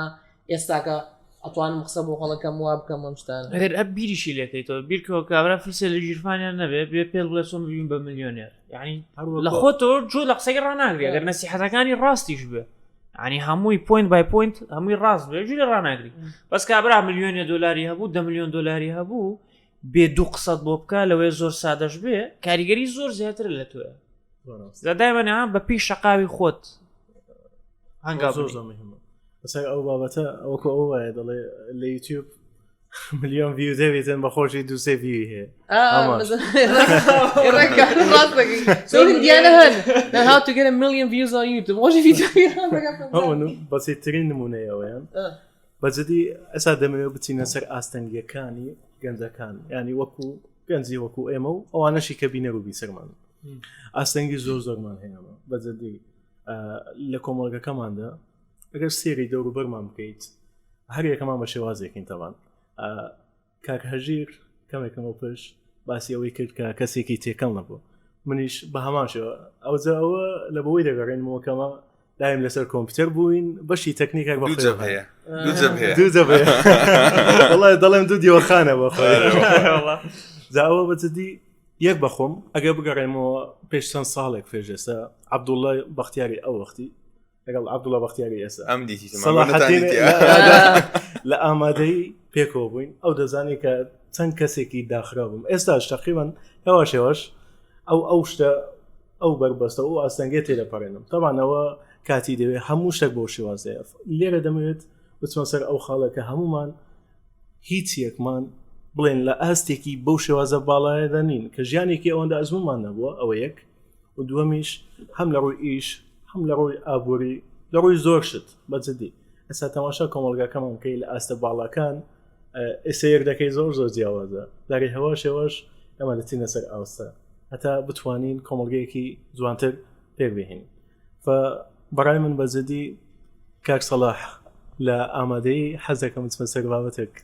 ئێستاکە ئەتوانم قسە بۆ خەڵەکەم وا بکەم ئەم شتانە ئەگەر ئەب بیریشی لێکەیتەوە بیرکەوە کابرا فلسێ لە ژیرفانیان نەبێ بێ پێ بڵێ چۆن ببین بە ملیۆنێر یعنی لە خۆتەوە جۆ لە قسەی ڕاناگری ئەگەر نەسیحەتەکانی ڕاستیش بێ ینی هەمووی point by point هەمووی ڕاست بێ جوێ ڕاناگری بەس کابرا ملیۆنێ دلاری هەبوو دە ملیۆن دلاری هەبوو بێ دوو قسەت بۆ بکە لەوەی زۆر سادەش بێ کاریگەری زۆر زیاتر لە تۆیە دایمەە بە پێی شەقاوی خۆت هەنگاو زۆر زۆر مهمە لەسەر ئەو بابەتە وەکو ئەو وایە دەڵێ لە یوتیوب ملیۆن view دەبێتن بە خۆشی دوسێ view ی هەیە دیانە هەن how to get a million views on YouTube ڕۆژی بەسیترین نمونەیەوەیان بەجدی ئەسا دەمەوێت بچینە سەر ئاستەنگیەکانی گەنجەکان ینی وەکو گەنجی وەکو ئێمە و ئەوانەشی کە بینەر و بیسەرمان ئاستەنگی زۆر زۆرمان هەیە بەجددی لە کۆمەڵگەکەماندا ئەگەر سێری دەوروبەرمان بکەیت هەر یەکەمان بە شێوازێکین تەوان کاک هەژیر کەمێکەمە پشت باسی ئەوەی کرد کە کەسێکی تێکەڵ نەبوو منیش بە هەمان شێوە ئەوجا ئەوە لە بەوەی دەگەڕێنمەوە کەمە دایم لەسەر کۆمپیوتەر بووین بەشی تەکنیکێک بە هەیە دوو دەڵێم دوو دیوەخانە بۆ جا ئەوە بەجددی یەک بەخۆم ئەگەر بگەڕێمەوە پێش چەند ساڵێک پێش ئێستا عەبدوڵای بەختیاری ئەو وەختی لەگەڵ عەبدوڵا بەختیاری ئێستا ئەم دیتی لە ئامادەی پێکەوە بووین ئەو دەزانێت کە چەند کەسێکی داخرا بووم ئێستاش تقریبان هێواش هێواش ئەو ئەو شتە ئەو بەربەستە و ئاستەنگێ تێدەپەڕێنم تەبانەوە کاتی دەوێت هەموو شتێک بۆ شێوازەیە لێرە دەمەوێت بچمە سەر ئەو خاڵە کە هەمومان هیچ یەکمان بڵێن لە ئاستێکی بەو شێوازە باڵایەدا نین کە ژیانێکی ئەوەندە ئەزمومان نەبووە ئەوە یەک و دووەمیش هەم لە ڕووی ئیش هەم لە ڕووی ئابووری لە ڕووی زۆر شت بەجددی ئێستا تەماشا کۆمەڵگاکەمان بکەی لە ئاستە باڵاکان ئێستا یەک دەکەی زۆر زۆر جیاوازە لەڕێی هەوا شێوەش ئەمە دەچینە سەر ئاوستا هەتا بتوانین کۆمەڵگەیەکی جوانتر پێک بهێنین بەڕای من بەجددی کاک سەڵاح لە ئامادەی حەزەکەم بچمە سەر بابەتێک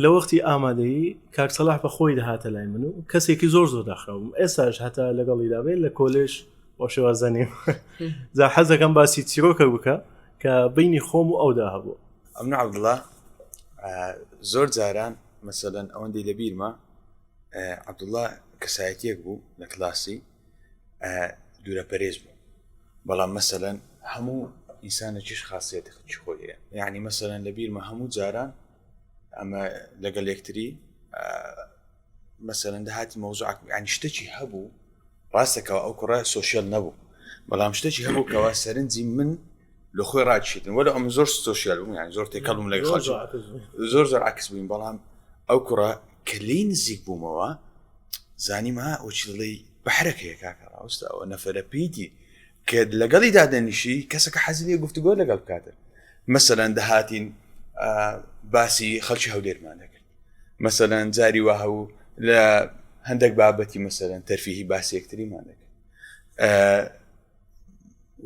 لە وەختی ئامادەیی کاک سەلاح بە خۆی دەهاتە لای من و کەسێکی زۆر زۆر داخراوم ئێستاش هەتا لەگەڵیدا بێت لە کۆلێژ بۆ شێوازەنیم جا حەزەکەم باسی چیرۆکە بکە کە بینی خۆم و ئەودا هەبوو ئەمن عەبدوڵا زۆر جاران مەسەلەن ئەوەندەی لە بیرمە عەبدوڵا کەسایەتیەک بوو لە کلاسی دوورە پەرێز بوو بەڵام مەسەەن هەموو ئینسانێکیش خاصیەتی خۆی هەیە یعنی مەسەەن لە بیرمە هەموو جاران ئەمە لەگەڵ یەکتری مەسەلەن دەهاتی مەوزوعەک یانی شتێکی هەبوو ڕاستەکەەوە ئەو کوڕە social نەبوو بەڵام شتێکی هەبوو کەوا سەرنجی من لە خۆی ڕاکشێتن وەلو ئەم زۆر social بووم یان زۆر تێکەڵم لەگەڵ خەڵک زۆر زۆر عکس بووین بەڵام ئەو کوڕە کە لێی نزیک بوومەوە زانیم ها ئەو چی دەڵێی بەحرەکەیە کاکە ڕاوستە ئەوە نەفەرە پێیتی کە لەگەڵی دادەنیشی کەسەکە حەزی لێ گفتوگۆ لەگەڵ بکاتن مەسەلەن دەهاتین باسی خەڵکی هەولێرمان دەکرد مەسەلەن جاری وا هەبوو لە هەندێک بابەتی مەسەلەن تەرفیهی باسی یەکتریمان دەکرد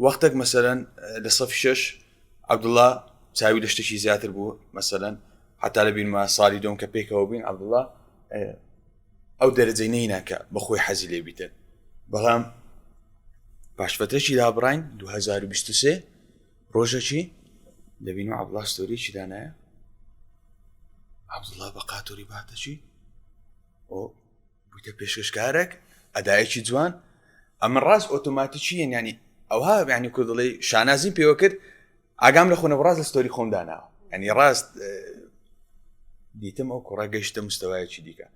وەختێک مەسەلەن لە سەفی شش عەبدوڵا چاوی لە شتێکی زیاتر بوو مەسەلەن حتا لە بیرمە ساڵی دۆم کە پێکەوە بووین عەبدوڵا ئەو دەرەجەی نەیناکە بەخۆی حەزی لێ بیتن بەڵام پاش فترەکی دابڕین 2023 ڕۆژەکی دەبینم عەبدوڵا ستۆریەکی دانایە عەبدوڵا بە قاتۆری باتەچی ئۆ بوویتە پێشکەشکارێک ئەدایەکی جوان ئەمە ڕاست ئۆتۆماتیکی ینی ئەوها ینی کو دڵی شانازیم پێوە کرد ئاگام لە خۆنە ڕاست لە ستۆری خۆم داناوە ینی ڕاست دیتم ئەو کوڕە گەشتە مستەوایەکی دیکە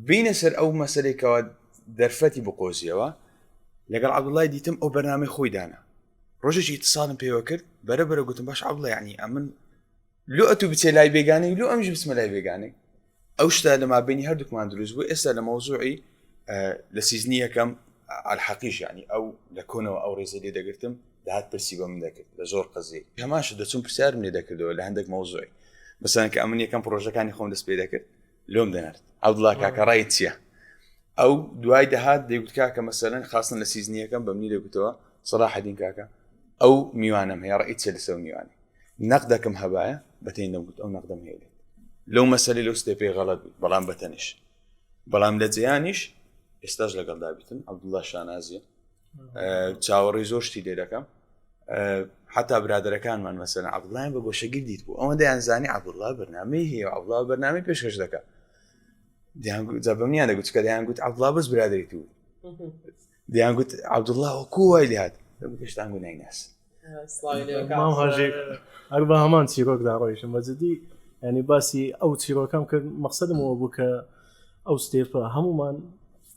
بینە سەر ئەو مەسلێکەوە دەرفەتی بقۆزیەوە لەگەڵ عبدڵای دیتم ئەو بەرنامەی خۆی دانا ڕۆژێکی اتصالم پێوە کرد بەرە بەرە گوتم باش عبدڵە یعنی ئەمن لۆ ئەتو بچێ لای بێگانەی لۆ ئەمش بچمە لای بێگانەی ئەو شتە لە مابینی هەردووکمان دروست بوو ئێستا لە مەوزوعی لە season ی یەکەم ئەلحەقیش ینی ئەو لە کۆنەوە ئەو ڕێزە لێ دەگرتم دەهات پرسی بە من دەکرد لە زۆر قەزیە هەماش دەچوم پرسیارم لێ دەکردەوە لە هەندێک مەوزوعی مەسەلەن کە ئەمن یەکەم پرۆژەکانی خۆم دەست پێ دەکرد لۆم دەنارد عەبدوڵا کاکە ڕای چییە ئەو دوای دەهات دەیگوت کاکە مەسەلەن خاستن لە season ی یەکەم بە منی دەگوتەوە سەڵاحەدین کاکە ئەو میوانم هەیە ڕئی چیە لەسەر میوانی نەقدەکەم هەبایە بەتەین دەمگوت ئەو نەقدەم هەیە لێت لەو مەسەلی لەو step ەی غەڵەت بوو بەڵام بەتەنیش بەڵام لە جیانیش ئێستاش لەگەڵدا بیتن عەبدوڵا شانازیە چاوەڕێی زۆر شتی لێ دەکەم حتا برادەرەکانمان مەسەن عەبدوڵایان بە گۆشەگیر دیت بوو ئەوەندە یان زانی عەبدوڵا بەرنامەی هەیە عەبدوڵا بەرنامەی پێشکەش دەکات جا بەمنیان دەگوت چکە دەیان گوت عەبدوڵا بەس برادری تو دەیان گوت عەبدوڵا وەکو وای لێهات دەگوت هێشتان گو نایناس مام هەژێک هەر بە هەمان چیرۆکدا ڕۆیشتم بە جدی ینی باسی ئەو چیرۆکەم کرد مەقسەدمەوە بوو کە ئەو step ە هەمومان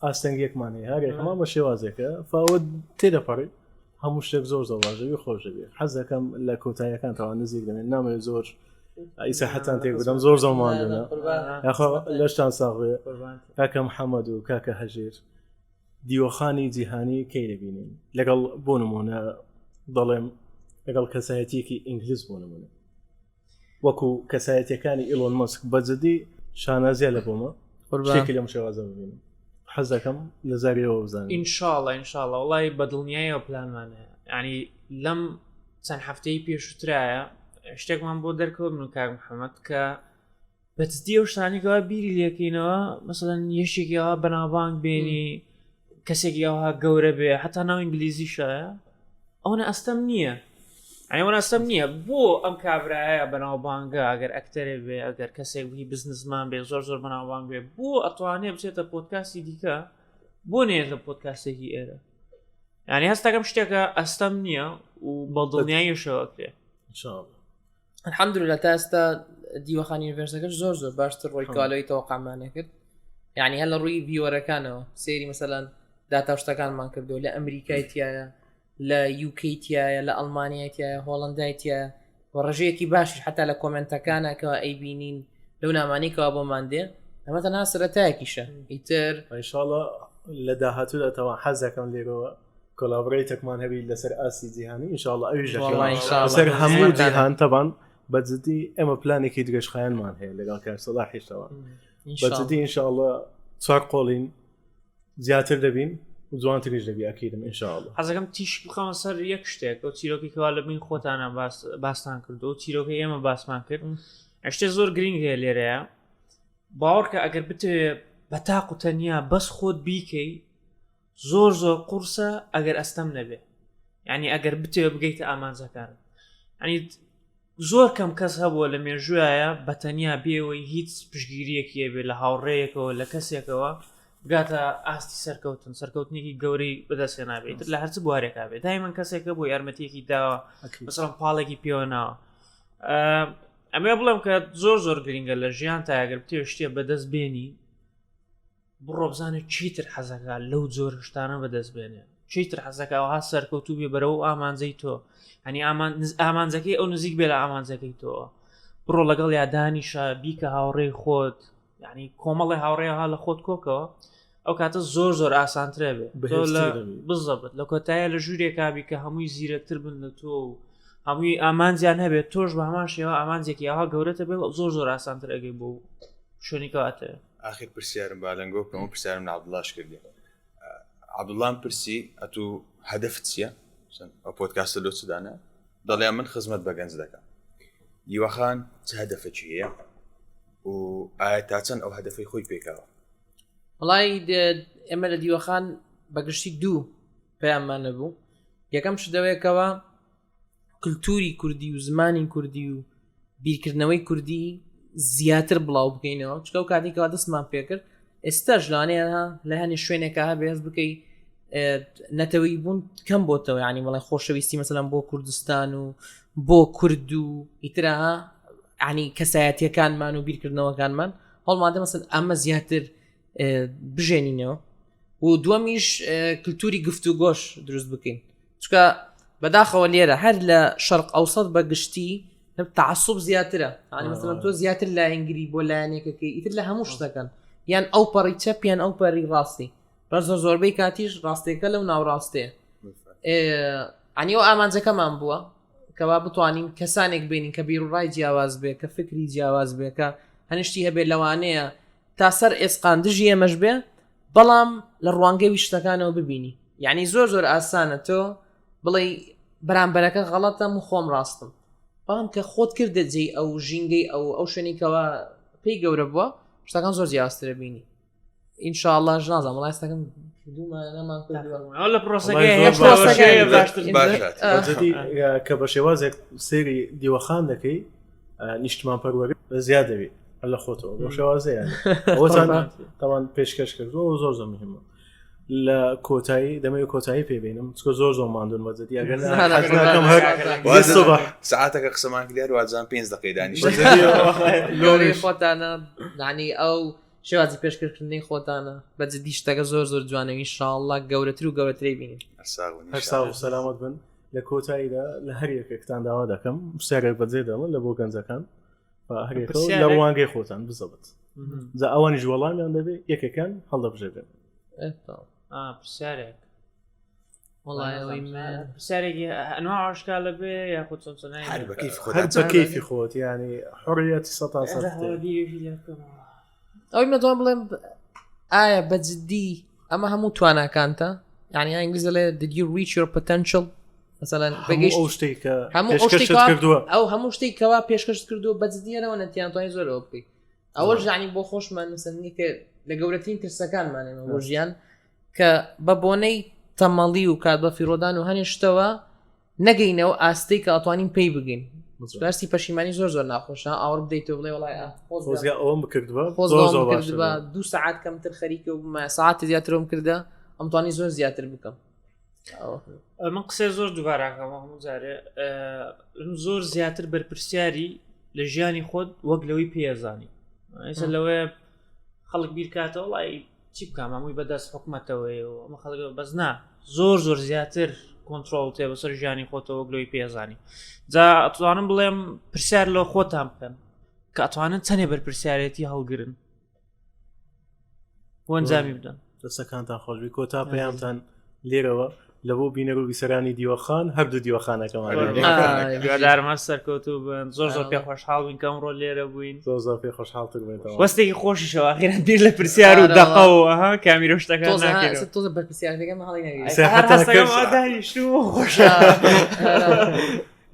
ئاستەنگێکمان هەیە هەرێک هەمان بە شێوازێکە فاوە تێدەپەڕی هەموو شتێک زۆر زۆر باشەوی خۆش دەبێت حەز دەکەم لە کۆتاییەکان تاوان نزیک دەمێن نامەوێت زۆر ئیسا حتان تێک بدەم زۆر زۆر ماندونە یاخۆ لەشتان ساغ بێ کاکە محەممەد و کاکە هەژێر دیوەخانی جیهانی کەی دەبینین لەگەڵ بۆ نمونە دەڵێم لەگەڵ کەسایەتیەکی ئینگلیز بۆ نمونە وەکو کەسایەتەکانی ئیلۆن مەسک بەجددی شانازیە لە بۆمە شتێکی لەم شێوازە ببینم حەز دەکەم لە زاریەوە بزانم ئینشاڵە ئینشاڵە وڵی بە دڵنیایەوە پلانمان هەیە ینی لەم چەند هەفتەی پێشووترایە شتێکمان بۆ دەرکەوت من و کاک محەممەد کە بەجددی ئەو شتانی کەوا بیری لێکەینەوە مەسەلەن یەشێکی ئەوها بەناوبانگ بێنی کەسێکی ئەوها گەورە بێ حتا ناو ئینگلیزی شایە ئەوەنە ئەستەم نییە ئەوەنە ئەستەم نییە بۆ ئەم کابرایە بەناوبانگە ئەگەر ئەکتەرێ بێ ئەگەر کەسێک بی بزنسمان بێ زۆر زۆر بەناوبانگ بێ بۆ ئەتوانێ بچێتە پۆدکاستی دیکە بۆ نێتە پۆدکاستێکی ئێرە یعنی هەستەکەم شتێکە ئەستەم نییە و بە دڵنیاییشەوە کرێ إن شاء الله. الحمدلله تا ئێستا دیوەخان universe ەکەش زۆر زۆر باشتر ڕۆی کالەوەی تەوەقعمان کرد یعنی هەر لە ڕووی viewer ەکانەوە سێری مەسەلەن داتا شتەکانمان کردو لە ئەمریکای تایە لە یوکەی تایە لە ئەڵمانیای تایە هۆڵندای تایە و ڕژەیەکی باشیش حتا لە comment ەکانە کەەوە ئەیبینین لەو نامانی کەوا بۆمان دێ ئەمە تەنها سەرەتایەکیشە ئیتر ئینشاءاللە لە داهاتوودا تەوا حەز دەکەم لێرەوە collaborate ێکمان هەبی لەسەر ئاستی جیهانی ئینشاءاللە ئەویش لەسەر هەموو جیهان تەبان بە جدی ئێمە پلانێکی درێژخایەنمان هەیە لەگەڵ کاک سەڵاحیشەوە بە جدی ئینشاءاللە چوار قۆڵین زیاتر دەبین و جوانتریش دەبی ئەکیدم ئینشاءاللە حەزەکەم تیشک بخەمە سەر یەک شتێک ئەو چیرۆکی کەوا لە بین خۆتانە باس باستان کردو و چیرۆکی ئێمە باسمان کرد شتێ زۆر گرنگ هەیە لێرەیە باوەڕکە ئەگەر بتەوێ بە تاق و تەنیا بەس خۆت بیکەی زۆر زۆر قورسە ئەگەر ئەستەم نەبێ یعنی ئەگەر بتەوێ بگەیتە ئامانجەکان ینی زۆر کەم کەس هەبووە لە مێژوایە بە تەنیا بێەوەی هیچ پشگیریەکی هەبێ لە هاوڕێیەکەوە لە کەسێکەوە بگاتە ئاستی سەرکەوتن سەرکەوتنێکی گەورەی بەدەستهێنابێت لە هەرچ بوارێکا بێت دایمەن کەسێکە بۆ یارمەتیەکی داوە مەسەڵەن پاڵێکی پێوە ناوە ئەمێ بڵێم کە زۆر زۆر گرنگە لە ژیان تا ئەگەر بتێ شتێ بەدەست بێنی بڕۆ بزانێ چیتر حەزەکە لەو جۆر شتانە بەدەست بێنێ چیتر حەزەکە ئەوها سەرکەوتوو بێ بەرەو ئامانجەی تۆ هەنی ئامانجەکەی ئەو نزیک بێ لە ئامانجەکەی تۆ بڕۆ لەگەڵ یادانیشە بیکە هاوڕێی خۆت یعنی کۆمەڵی هاوڕێها لە خۆت کۆکەوە ئەو کاتە زۆر زۆر ئاسانترە بێ بزەبت لە کۆتایە لە ژوورێکابی کە هەمووی زیرەکتر بن لە تۆ و هەمووی ئامانجیان هەبێت تۆش بە هەمان شێوە ئامانجێکی ئاها گەورەتە بێت زۆر زۆر ئاسانتر ئەگەی بۆ شوێنی کەواتە ئاخر پرسیارم بالەنگۆ بکەم و پرسیارم لە عەبدوڵاش کردی عەبدوڵام پرسی ئەتوو هەدەفت چییە ئەو پۆدکاستە لۆ چ دانا دەڵێ من خزمەت بە گەنج دەکەم دیوەخان چ هەدەفێکی هەیە و ئایا تا چەند ئەو هەدەفەی خۆی پێکاوە وڵی ئێمە لە دیوەخان بەگشتی دوو پەیاممان نەبوو یەکەم شدەوەیەکەوە کللتوری کوردی و زمانی کوردی و بیرکردنەوەی کوردی زیاتر بڵاو بکەینەوە چکە و کاتێکەوە دەستمان پێکرد ئێستاش لەوانەیە لە هەنێ شوێنێکە هەبێز بکەی نەتەوەی بوون کەم بۆتەوە ینی بڵێ خۆشەویستی مەسەلەن بۆ کوردستان و بۆ کورد و ئیترها ینی کەسایەتیەکانمان و بیرکردنەوەکانمان هەڵمادە مەسن ئەمە زیاتر بژێنینەوە و دووەمیش کللتوری گفتوگۆش دروست بکەین چکە بەداخەوە لێرە هەر لە شەرق ئەوسەد بە گشتی تعسب زیاترە ینی مەسەلەن تۆ زیاتر لایەنگری بۆ لایەنێکەکەی ئیتر لە هەموو شتەکەن یان ئەو پەڕی چەپ یان ئەو پەری ڕاستی بەس زۆر زۆربەی کاتیش ڕاستێکە لەو ناوڕاستەیە ئەنی ئەو ئامانجەکەمان بووە کەوا بتوانین کەسانێک بینین کە بیرڕای جیاواز بێ کە فکری جیاواز بێ کە هەنیشتی هەبێت لەوانەیە تا سەر ئێسقان دژی ئێمەش بێ بەڵام لە ڕوانگەوی شتەکانەوە ببینی یعنی زۆر زۆر ئاسانە تۆ بڵێ بەرامبەرەکە غەڵەتەم و خۆم ڕاستم بەڵام کە خۆت کردە جێی ئەو ژینگەی ئەو ئەو شوێنیکەوە پێی گەورە بووە شتەکان زۆر جیاسترە بینی ئینشاءاللە نازانم وڵای ئێستاکەم لە کە بە شێوازێک سێری دیوەخان دەکەی نیشتمان پەروەری زیاد دەبی لە خۆتەوە بۆ شێوازەیان ئەوەتان تاوان پێشکەش کردووە زۆر زۆر مهمە لە کۆتایی دەمەوێت کۆتایی پێبینم چکە زۆر زۆر ماندون بەجدی ئەگەر ساعتەکە قسەمان کرد وازان پێنج دقیقەی دانیشت خۆتانە دانی ئەو شێوازی پێشکردنی خۆتانە بە جدی شتەکە زۆر زۆر جوانە ئینشاءاللە گەورەتر و گەورەتری بینین هەر ساغ و سەلامەت بن لە کۆتاییدا لە هەر یەکێکتان داوا دەکەم پرسیارێک بەجێ دەڵن لە بۆ گەنجەکان لە ڕوانگەی خۆتان بزەبت جا ئەوانیش وەڵامیان دەبێت یەکێکان هەڵدەبژێرن پرسیارێک پرسیارێکی ئەنوا ئاشکا لە بێ یاخود چۆن چۆن هەر بە کەیفی خۆت هەر بە کەیفی خۆت ینی حڕیەتی سە ئەوەی مەدوان بڵێم ئایا بە جدی ئەمە هەموو تواناکانتە یعنی ئینگلیز دەڵێ did you reach your potential مثلا بەگەشت ئەو شتێک کە هەموو ئەو شتێک کردووە ئەو هەموو شتێک کەوا پێشکەشت کردووە بە جدیەوە نەتیان توانی زۆرەوە بکەیت ئەوە ژانی بۆ خۆشمان نووسەنی کە لە گەورەترین ترسەکانمان ئێمە بۆ ژیان کە بە بۆنەی تەمەڵی و کات بە فیڕۆدان و هەنێ شتەوە نەگەینەوە ئاستەی کە ئەتوانین پێی بگەین بەرسی پەشیمانی زۆر زۆر ناخۆشە ئاوڕ بدەیت و بڵێ وڵای خۆزگا ئەوم بکردووە کردووە دوو سعات کەمتر خەریکە و بمە ساعت زیاترم کردە ئەمتوانی زۆر زیاتر بکەم من قسەی زۆر دووباراکەمە هەموو جارێ زۆر زیاتر بەرپرسیاری لە ژیانی خۆت وەک لەوەی پێزانی ئێستا لەوەیە خەڵک بیرکاتەوە وڵی چی بکەم هەمووی بەدەست حکومەتەوەی و ئەمە خەڵک بەس نا زۆر زۆر زیاتر کۆنتترۆل تێ بەسەر ژیانی خۆتەوە وەک لەوەی پێزانی جا ئەتوانم بڵێم پرسیار لە خۆتان بکەن کە ئەتوانن چەندێ بەرپرسیارەتی هەڵگرن وەنجامی بدەن دەستەکانتان خۆشبی کۆتا پەیامتان لێرەوە لە بۆ بینەر و بیسەرانی دیوەخان هەردوو دیوەخانەکەمان هیوادارم هەر سەرکەوتوو بن زۆر زۆر پێ خۆشحاڵ بووین کە ئەمڕۆ لێرە بووین زۆر زۆر پێ خۆشحاڵتر بووینەوە وەستێکی خۆشیشەوە ئەخیرا بیر لە پرسیار و دەقە و ئەها کامیرە و شتەکان ناکەینەوە. تۆزە بەرپرسیارەکەم هەڵی نەگرین. هەر هەستەکەم وا دانیشتووم و خۆشە.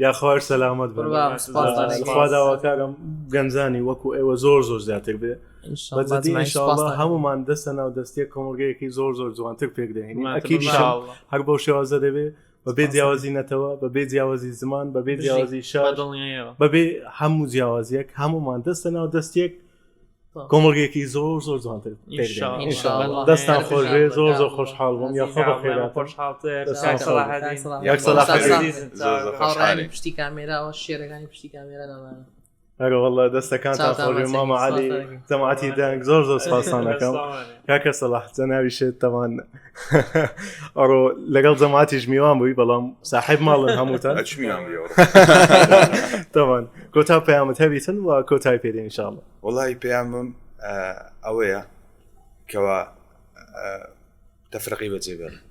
یاخوا سەلامەت بن قوربان، سوپاس لە خوا داواکارم گەنجانی وەکو ئێوە زۆر زۆر زیاتر بێ بەجدی ئینشاءاللە هەمومان دەستە ناو دەستیە کۆمەڵگەیەکی زۆر زۆر جوانتر پێک دەهێنین ئەکیدیشم هەر بەو شێوازە دەبێ بەبێ جیاوازی نەتەوە بەبێ جیاوازی زمان بەبێ جیاوازی شار بەبێ هەموو جیاوازیەک هەمومان دەستە ناو دەستێک کۆمەڵگەیەکی زۆر زۆر جوانتر دەستان خۆشێ زۆر زۆر خۆشحاڵ بووم یاخوا بەخێرات پشتی کامێراوە شێرەکانی پشتی کامێرا نامانە ئەرە والله دەستەکانتان خۆشێ مامە عەلی جەماعەتی دەنگ زۆر زۆر سپاستان ئەکەم کاکە سەلاح جەنابی شێت تەمان ئەڕۆ لەگەڵ جەماعەتیش میوان بووی بەڵام ساحێب ماڵن هەمووتان تەمان کۆتا پەیامت هەبیتن و کۆتای پێدێن ان شاء الله وەڵی پەیامم ئەوەیە کەوا تەفرەقی بەجێ بێڵن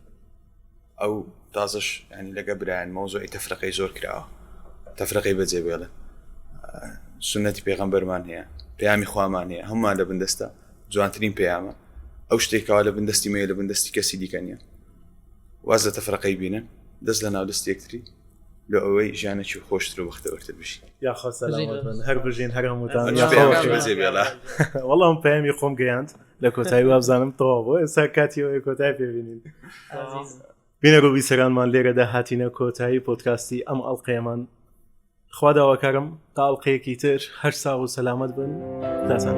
ئەو تازەش ینی لەگە برایان مەوزوعی تەفرەقەی زۆر کراوە تەفرەقەی بەجێ بێڵن سنەتی پێغەمبەرمان هەیە پەیامی خوامان هەیە هەمومان لە بندەستە جوانترین پەیامە ئەو شتێکەوە لە بندەستی مەیە لە بندەستی کەسی دیکە نییە واز لە تەفرەقەی بینن دەست لە ناو دەست یەکتری لە ئەوەی ژیانێکی خۆشتر و بەختەوەرتر بژین. یاخوا سەلامەت بن هەر بژین هەر هەمووتان وەڵام پەیامی خۆم گەیاند لە کۆتایی وابزانم تەواو بۆ ئێستا کاتی ئەوەیە کۆتای پێبینین بینەر و بیسەرانمان لێرەدا هاتینە کۆتایی پۆدکاستی ئەم ئەڵلقەیەمان خوا داواکارم تا ئەڵلقەیەکی تر هەر ساغ و سەلامەت بن تاسان.